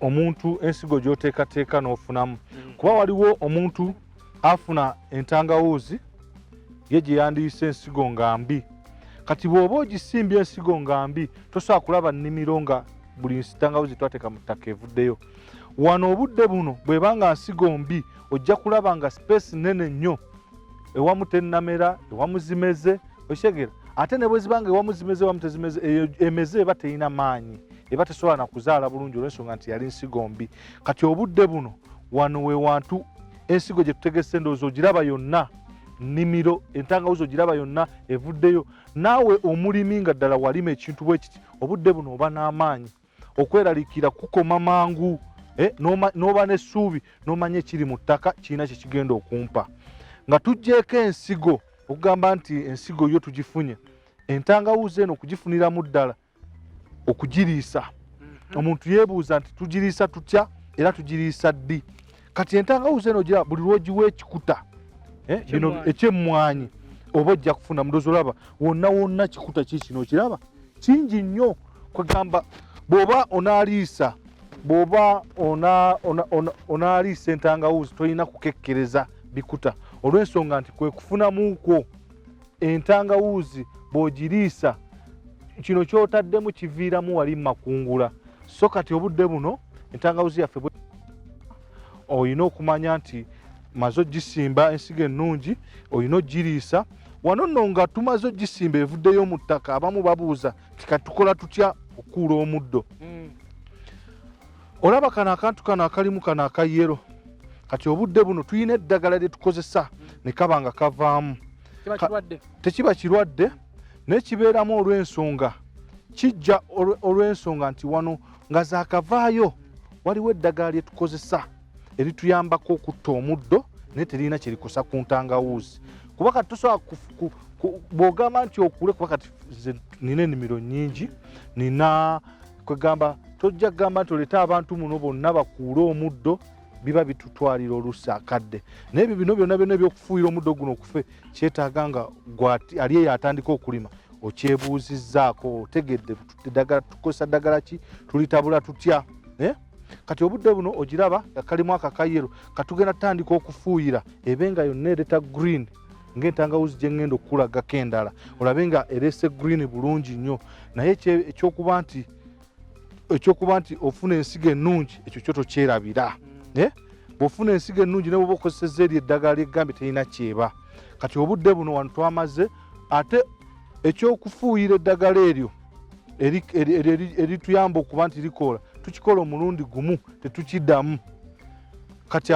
omuntu ensigo gy'oteekateeka n'ofunamu, kuba waliwo omuntu afuna entangawuuzi ye gye yandiyise ensigo nga mbi. Kati bw'oba ogisimbye ensigo nga mbi, tosobola kulaba nnimiro nga buli ntangawuuzi twateeka mu ttaka evuddeyo. Wano obudde buno bw'eba nga nsigo mbi, ojja kulaba nga space nnene nnyo, ewamu tennamera, ewamu zimeze, okitegeera? Ate ne bwe ziba nga ewamu zimeze, ewamu tezimeze, eyo emeze eba terina maanyi, eba tesobola na kuzaala bulungi olw'ensonga nti yali nsigo mbi. Kati obudde buno wano we wantu ensigo gye tutegese, ndowooza ogiraba yonna nnimiro, entangawuzi ogiraba yonna evuddeyo. Naawe omulimi nga ddala walima ekintu bwe kiti, obudde buno oba n'amaanyi. Okweraliikirira kukoma mangu, n'oba n'essuubi, n'omanya ekiri mu ttaka kirina kye kigenda okumpa. Nga tuggyeeko ensigo, okugamba nti ensigo yo tugifunye, entangawuzi eno okugifuniramu ddala okugiriisa. Omuntu yeebuuza nti tugiriisa tutya era tugiriisa ddi? Kati entangawuzi eno gira buli lw'ogiwa ekikuta, bino ekyemmwanyi, oba ojja kufuna mudozi. Olaba wonna wonna kikuta kiikino, okiraba kingi nnyo. Kwegamba bw'oba onaaliisa, bw'oba onaaliisa entangawuzi, tolina kukekkereza bikuta, olw'ensonga nti kwe kufunamu kwo entangawuzi. Bw'ogiriisa kino ky'otaddemu kiviiramu wali makungula. So kati obudde buno entangawuzi yaffe olina okumanya nti maze ogisimba ensigo ennungi, olina ogiriisa. Wano nno nga tumaze ogisimba, evuddeyo mu ttaka, abamu babuuza nti kati tukola tutya okukuula omuddo? Olaba kano akantu kano akalimu kano akayero. Kati obudde buno tulina eddagala lye tukozesa ne kaba nga kavaamu. Tekiba kirwadde, naye kibeeramu olw'ensonga kijja olw'ensonga nti wano nga zaakavaayo waliwo eddagala lye tukozesa erituyambako okutta omuddo, naye teririna kye likosa ku ntangawuuzi. Kuba kati tosobola bw'ogamba nti okule, kuba kati nze nina ennimiro nnyingi, nina kwegamba tojja kugamba nti oleete abantu muno bonna bakuule omuddo, biba bitutwalira oluusi akadde. Naye ebyo bino byonna byonna ebyokufuuyira omuddo guno okufe kyetaaga nga ali eyo atandika okulima okyebuuzizzaako, otegedde eddagala tukozesa ddagala ki, tulitabula tutya, eh? Kati obudde buno ogiraba kalimu akakayero, katugenda tutandika okufuuyira ebe nga yonna ereta green ng'entangawuzi gye ŋŋenda okukulagako endala, olabe nga ereese green bulungi nnyo. Naye ekyokuba nti ofuna ensigo ennungi, ekyo kyo tokyerabira. Eh? Bw'ofuna ensigo ennungi, ne bwoba okozesezza eri eddagala ly'eggambye, terina kyeba. Kati obudde buno wano twamaze ate ekyokufuuyira eddagala eryo erituyamba okuba nti likoola, tukikola omulundi gumu, tetukiddamu. Kati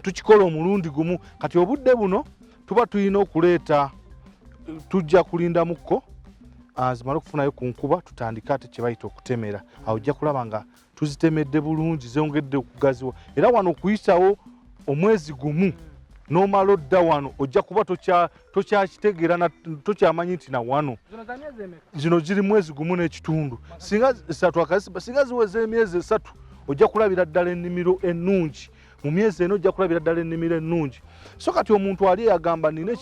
tukikola omulundi gumu. Kati obudde buno tuba tulina okuleeta, tujja kulindamukko zimale okufunayo ku nkuba, tutandike ate kye bayita okutemera. Awo ojja kulaba nga tuzitemedde bulungi, zongedde okugaziwa. Era wano okuyisawo omwezi gumu n'omala odda wano, ojja kuba tokyakitegeera, tokyamanyi nti na wano. Zino ziri mwezi gumu n'ekitundu, singa esatu akazisiba, singa ziweza emyezi 3, ojja kulabira ddala ennimiro ennungi. Mu myezi eno ojja kulabira ddala ennimiro ennungi. So kati omuntu ali eyagamba nina,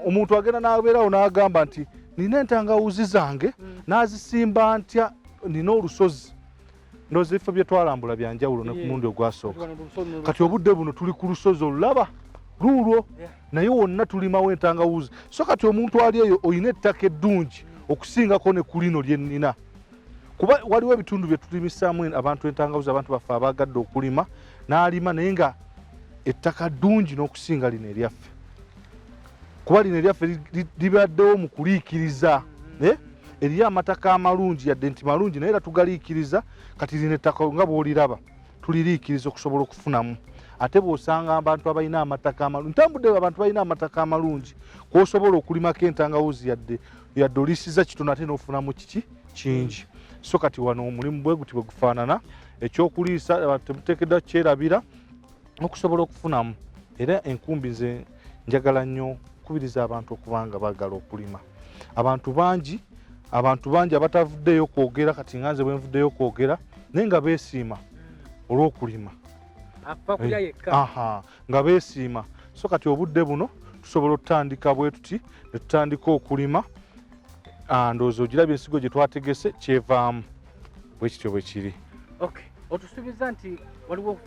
omuntu agenda n'abeerawo n'agamba nti nina entangawuzi zange, n'azisimba ntya, nina olusozi. Ndowooza ebifo bye twalambula byanjawulo ne ku mulundi ogwasooka. Kati obudde buno tuli ku lusozi, olulaba luulwo, naye wonna tulimawo entangawuzi. So kati omuntu ali eyo olina ettaka eddungi okusingako ne ku lino lye nnina, kuba waliwo ebitundu bye tulimisaamu abantu entangawuzi, abantu baffe abaagadde okulima n'alima, naye nga ettaka ddungi n'okusinga lino eryaffe, kuba lino eryaffe libaddewo mu kuliikiriza. Eh? Eriyo amataka amalungi, yadde nti malungi, naye era tugaliikiriza. Kati lino ettaka nga bw'oliraba tuliriikiriza okusobola okufunamu. Ate bw'osanga abantu abalina amataka amalungi, ntambudde, abantu balina amataka amalungi kwosobola okulimako entangawuzi, yadde oliisiza kitono, ate n'ofunamu kiki kingi. So kati wano omulimu bwe guti bwe gufaanana. Ekyokuliisa abantu temuteekeddwa kyerabira okusobola okufunamu era enkumbi. Nze njagala nnyo kubiriza abantu okuba nga baagala okulima. Abantu bangi abatavuddeyo kwogera, kati nga nze bwe nvuddeyo kwogera, naye nga beesiima olw'okulima. Afa kulya yekka. Aha, nga beesiima. So kati obudde buno tusobola okutandika bwe tuti ne tutandika okulima. Ah, ndowooza ogirabye ensigo gye twategese kyevaamu, bwe kityo bwe kiri. Okay, otusuubiza nti waliwo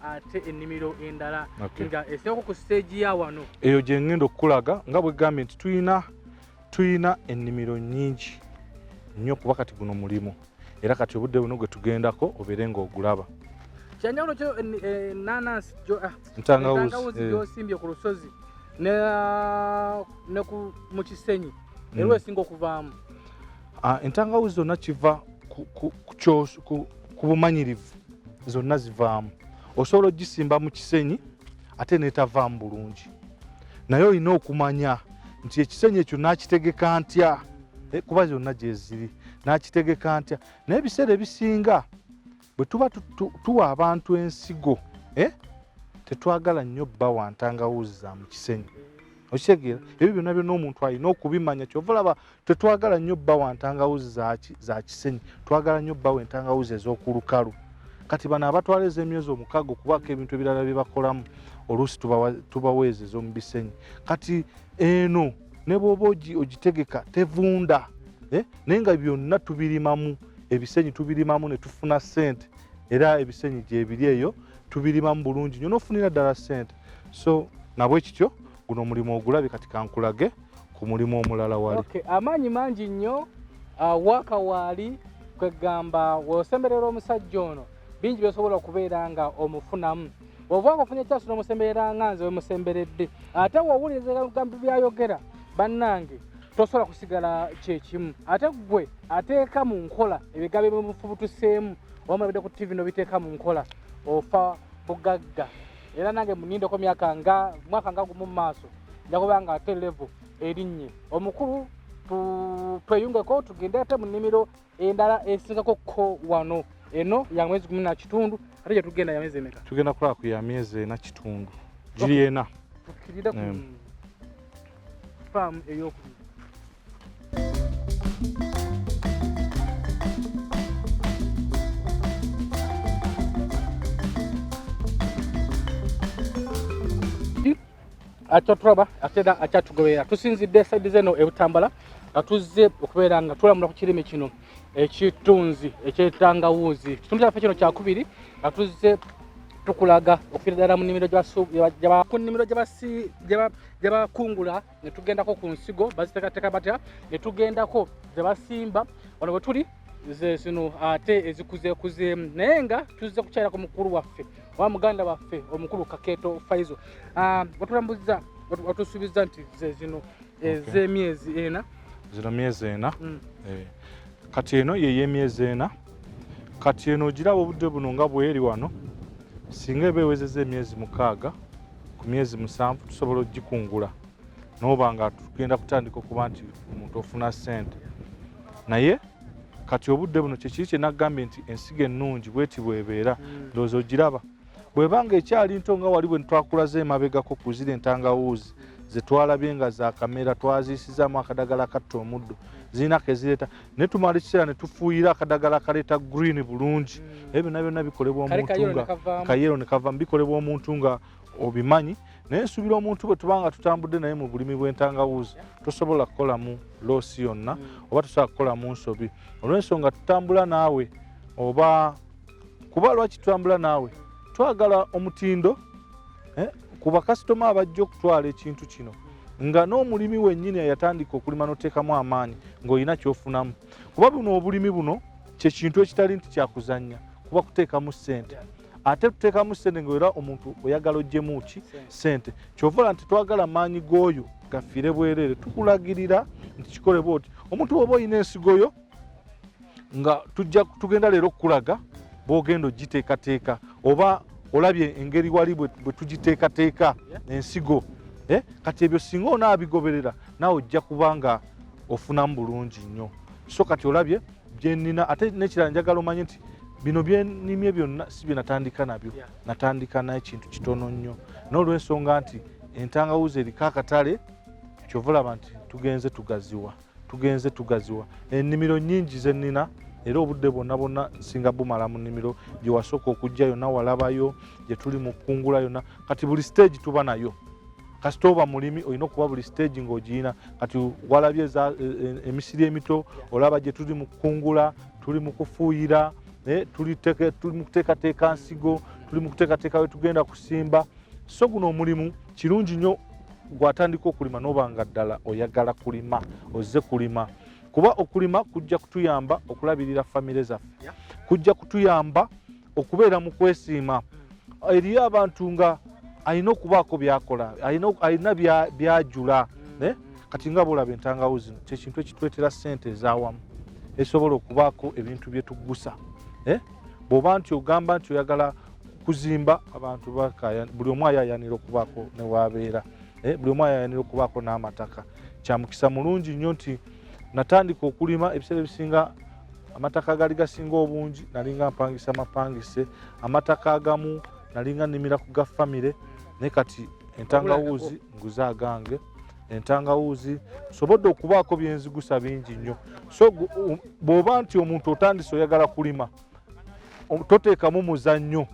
ate ennimiro endala nga eseeko ku stage ya wano. Eyo gye ngenda okukulaga, nga bwe gambye nti tulina ennimiro nnyingi nnyo, kuba kati guno mulimu, era kati obudde buno gwe tugendako obeere ng'ogulaba. Kyanjawulo kyo nanansi Ntangawuzi, entangawuzi gy'osimbye ku lusozi ne mu kisenyi, era esinga okuvaamu? Ah, entangawuzi zonna kiva ku bumanyirivu, zonna zivaamu. Osobola ogisimba mu kisenyi ate netavaamu bulungi, naye olina okumanya nti ekisenyi ekyo nakitegeka ntya. Kuba zonna gyeziri. Nakitegeka ntya? Naye ebiseera ebisinga bwe tuba tuwa abantu ensigo, tetwagala nnyo bbawa ntangawuzi za mu kisenyi. Okitegeera? Ebyo byonna byonna omuntu alina okubimanya. Kyova olaba tetwagala nnyo bbawa ntangawuzi za kisenyi, twagala nnyo bbawa entangawuzi ez'oku lukalu. Kati bano abatwala ez'emyezi 6 okubaako ebintu ebirala bye bakolamu, oluusi tubawa ezo ez'omu bisenyi. Kati eno ne bw'oba ogitegeka tevunda, naye nga byonna tubirimamu, ebisenyi tubirimamu ne tufuna ssente, era ebisenyi gyebiri eyo tubirimamu bulungi nnyo n'ofunira ddala ssente. So nabwe kityo guno omulimu ogulabye, kati kankulage ku mulimu omulala wali. Okay, amaanyi mangi nnyo, waaka waali kwegamba w'osemberera omusajja ono bingi by'osobola okubeera nga omufunamu. Bw'oba ng'ofunye kyasu n'omusemberera nga nze wemusemberedde, ate w'owuliriza ebigambo by'ayogera bannange tosobola kusigala kyekimu. Ate ggwe ateeka mu nkola ebigambo ebimufubutuseemu oba mulabidde ku TV n'obiteeka mu nkola, ofa bugagga. Era nange munindeko mwaka nga gumu mu maaso nja kuba nga ate level erinnye. Omukulu tweyungeko tugende ate mu nnimiro endala esingako ko wano. Eno ya mwezi 10 na kitundu, ate gye tugenda ya myezi emeka? Tugenda kulaba ku ya myezi 4 kitundu, giri 4. Tukkirire ku faamu ey'okubiri. Akyatulaba ate era akyatugoberera. Tusinzidde saidi zeno e Butambala nga tuzze okubeera nga tulamula ku kirime kino ekitunzi eky'entangawuuzi. Ekitundu kyaffe kino kyakubiri nga tuzze tukulaga okuviira ddala mu nnimiro ku nnimiro gye bakungula, ne tugendako ku nsigo baziteekateeka batya, ne tugendako ze basimba. Wano bwe tuli ze zino ate ezikuzeekuzeemu, naye nga tuzze kukyalira ku mukulu waffe oba muganda waffe omukulu Kakeeto Faizo. Watulambuza, watusuubiza nti ze zino ez'emyezi 4. Zino myezi 4. Kati eno ye y'emyezi 4. Kati eno ogiraba obudde buno nga bweri wano, singa eba ewezezza emyezi 6 ku myezi 7 tusobola okugikungula n'oba nga tugenda kutandika okuba nti omuntu ofuna ssente. Naye kati obudde buno kyekiri kye nagambye nti ensigo ennungi bweti bw'ebeera. Ndowooza ogiraba bw'eba nga ekyali nto nga wali bwe twakulaze emabegako ku ziri entangawuuzi ze twalabye nga za kamera, twaziisizaamu akadagala akatta omuddo, zirina ke zireeta, naye tumala ekiseera ne tufuuyira akadagala akaleeta green bulungi. Ebyo byonna byonna bikolebwa omuntu nga kayero ne kavaamu, bikolebwa omuntu nga obimanyi. Naye nsuubira omuntu bwe tuba nga tutambudde naye mu bulimi bw'entangawuuzi tosobola kukolamu loss yonna oba tosobola kukolamu nsobi, olw'ensonga tutambula naawe. Oba kuba lwaki tutambula naawe? Twagala omutindo ku bakasitoma abajja okutwala ekintu kino, nga n'omulimi wennyini eyatandika okulima n'oteekamu amaanyi ng'olina ky'ofunamu. Kuba buno obulimi buno kye kintu ekitali nti kyakuzannya, kuba kuteekamu ssente, ate tuteekamu ssente ng'era omuntu oyagala oggyemu ki ssente. Kyova olaba nti twagala maanyi g'oyo gafiire bwereere, tukulagirira nti kikole bw'oti. Omuntu bw'oba olina ensigo yo nga tugenda leero okukulaga bw'ogenda ogiteekateeka, oba olabye engeri wali bwe tugiteekateeka ensigo. Kati ebyo singa onaabigoberera naawe ojja kuba nga ofunamu bulungi nnyo. So kati olabye byenina, ate n'ekirala njagala omanye nti bino byenimye byonna si bye natandika nabyo, natandika n'ekintu kitono nnyo, n'olw'ensonga nti entangawuzi eriko akatale, kyova olaba nti tugenze tugaziwa, tugenze tugaziwa. Ennimiro nnyingi ze nnina, era obudde bwonna bwonna nsinga bumala mu nnimiro gye wasooka okujja yonna walabayo gye tuli mu kkungula yonna. Kati buli stage tuba nayo, kasita oba mulimi olina okuba buli stage ng'ogiyina. Kati walabye emisiri emito, olaba gye tuli mu kkungula, tuli mu kufuuyira, tuli mu kuteekateeka nsigo, tuli mu kuteekateeka we tugenda kusimba. So guno omulimu kirungi nnyo gw'atandika okulima n'oba nga ddala oyagala kulima, ozze kulima, kuba okulima kujja kutuyamba okulabirira famire zaffe, kujja kutuyamba okubeera mu kwesiima. Eriyo abantu nga alina okubaako byakola, alina byajula. Kati nga bw'olaba entangawuzi zino kyekintu ekituleetera ssente ez'awamu, esobola okubaako ebintu bye tugusa. Bw'oba nti ogamba nti oyagala kuzimba, abantu bakaya, buli omu ayayanira okubaako ne waabeera, buli omu ayayanira okubaako n'amataka. Kya mukisa mulungi nnyo nti natandika okulima ebiseera ebisinga Amataka agali gasinga obungi nalinga mpangisa mapangise, amataka agamu nalinga nnimira ku ga famire, naye kati entangawuuzi nguze agange. Entangawuuzi nsobodde okubaako byenzigusa bingi nnyo. So bw'oba nti omuntu otandise oyagala kulima, toteekamu muzannyo,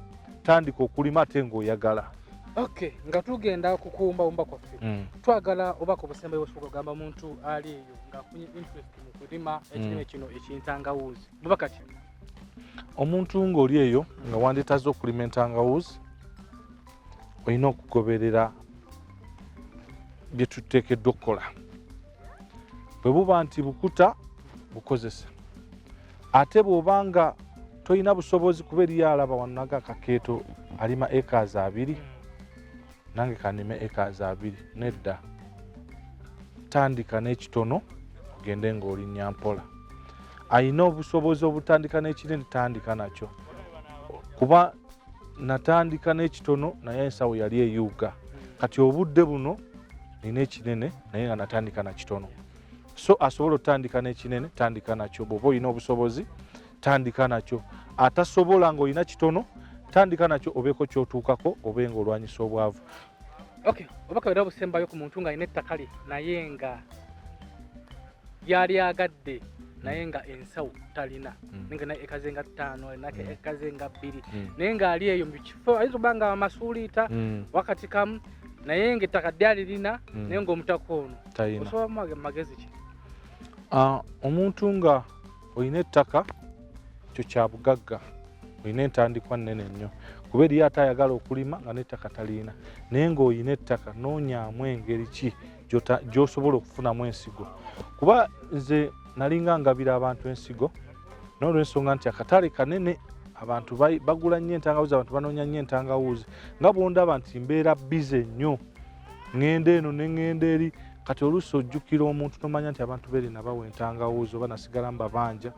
tandika okulima ate ng'oyagala. Okay, nga tugenda kukuwumbawumba kwaffe, twagala obaka obusembayo osobola okugamba muntu ali eyo ng'afunye interest mu kulima ekirime kino eky'entangawuuzi, bubaka ki? Omuntu ng'oli eyo nga wanditaze okulima entangawuuzi, olina okugoberera bye tuteekeddwa okukola. Bwe buba nti bukuta, bukozesa. Ate bw'oba nga tolina busobozi, kuba eriyo alaba wano naga Kakeeto alima acres 20, nange kanime acres 20. Nedda, tandika n'ekitono ogende ng'olinnya mpola. Ayina obusobozi obutandika n'ekinene, tandika nakyo, kuba natandika n'ekitono naye ensawo yali eyuuga. Kati obudde buno nina ekinene naye nga natandika na kitono. So asobola otandika n'ekinene, tandika nakyo. Bw'oba olina obusobozi, tandika nakyo. Atasobola, ng'olina kitono, tandika nakyo obeeko kyotuukako, obe ng'olwanyisa obwavu. Okay, obaka era obusembayo ku muntu ng'alina ettaka lye naye nga yali agadde naye nga ensawo talina, naye nga naye ekaze nga 5, alinako ekaze nga 2, naye ng'ali eyo mu kifo ayinza okuba nga amasuuliita wakati kamu, naye ng'ettaka lyali lina, naye ng'omutaka ono talina, osobola mu magezi ki? Ah, omuntu nga olina ettaka, kyo kya bugagga, olina entandikwa nnene nnyo, kuba eriyo ate ayagala okulima nga n'ettaka talina. Naye ng'olina ettaka, noonyaamu engeri ki gy'osobola okufunamu ensigo, kuba nze nalinga ngabira abantu ensigo, n'olwensonga nti akatale kanene, abantu bagula nnyo entangawuzi, abantu banoonya nnyo entangawuzi. Nga bwondaba nti mbeera busy nnyo, ŋŋenda eno ne ŋŋenda eri, kati oluusi ojjukira omuntu tomanya nti abantu beeri nabawa entangawuzi oba nasigala mbabanja,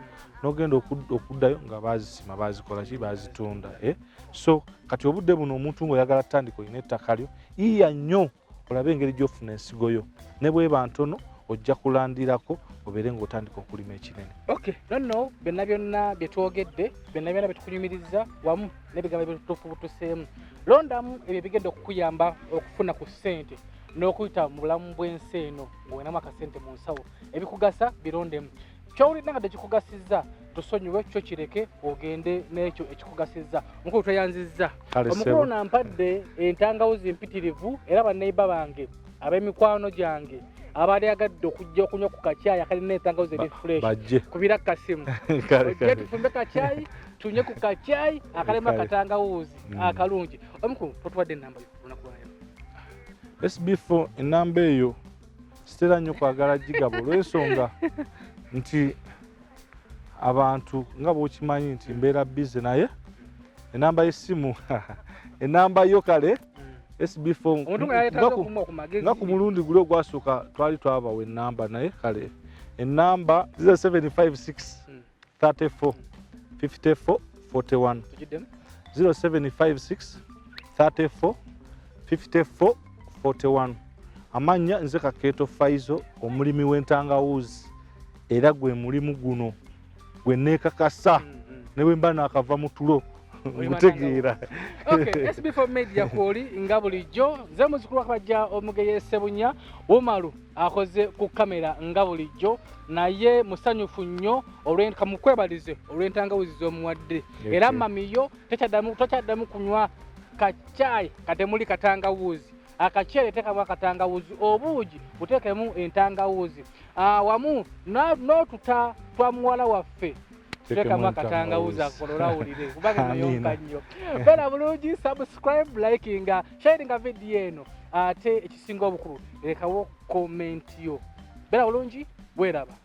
n'ogenda okuddayo nga baazisima, baazikola ki, baazitunda, eh? So kati obudde buno omuntu ng'oyagala tandika, olina ettaka lyo, yiiya nnyo olabe engeri gy'ofuna ensigo yo, ne bweba ntono ojja kulandirako obeere ng'otandika okulima ekinene. Okay, nonno byonna byonna bye twogedde, byonna byonna bye tukunyumiriza wamu n'ebigambo byetufubutuseemu, londamu ebyo ebigenda okukuyamba okufuna ku ssente n'okuyita mu bulamu bw'ensi eno ng'olinamu akasente mu nsawo. Ebikugasa birondemu. Kyowulidde nga tekikugasizza, tusonyiwe, kyo kireke ogende n'ekyo ekikugasizza. Omukulu, tweyanzizza. Kale, Omukulu ssebo. ono ampadde entangawuzi mpitirivu, era banneiba bange, ab'emikwano gyange abaali agadde okujja okunywa ku kacyayi akalina entangawuzi eri fresh, Bajje. kubira kasimu, Kale, ojje kale. tufumbe kacyayi, tunywe ku kacyayi akalimu Kale. akatangawuzi akalungi. Omukulu, totuwadde enamba yo olunaku lwaleero. SB4, enamba eyo sitera nnyo kwagala gigaba olw'ensonga nti abantu nga bw'okimanyi nti mbeera busy, naye enamba y'essimu, enamba yo kale SB4. Omuntu nga yayetaaga okumuwa ku magezi. Nga ku mulundi guli ogwasooka twali twabawa enamba, naye kale enamba 0756 34 54 41. Tugiddemu. 0756 34 54 41. Amannya nze Kakeeto Faizo, omulimi w'entangawuzi, era gwe mulimu guno gwe neekakasa ne bwe mba naakava mu tulo Olima. ngutegeera. Okay, SB4 Media kwoli nga bulijjo. Nze muzukulu wakabajja omugeye Sebunya Womalu akoze ku kamera nga bulijjo, naye musanyufu nnyo kamukwebalize olw'entangawuzi z'omuwadde. Era mamiyo tokyaddamu kunywa kacyayi katemuli katangawuzi. Akaceere teekamu akatangawuzi, obuugi buteekemu entangawuzi. Ah, wamu n'otuta twa muwala waffe teekamu akatangawuzi akola olawulire, kubanga Amiina. nayonka nnyo. Beera bulungi, subscribe, likinga, sharinga vidiyo eno, ate ekisinga obukulu lekawo comment yo. Beera bulungi, weeraba.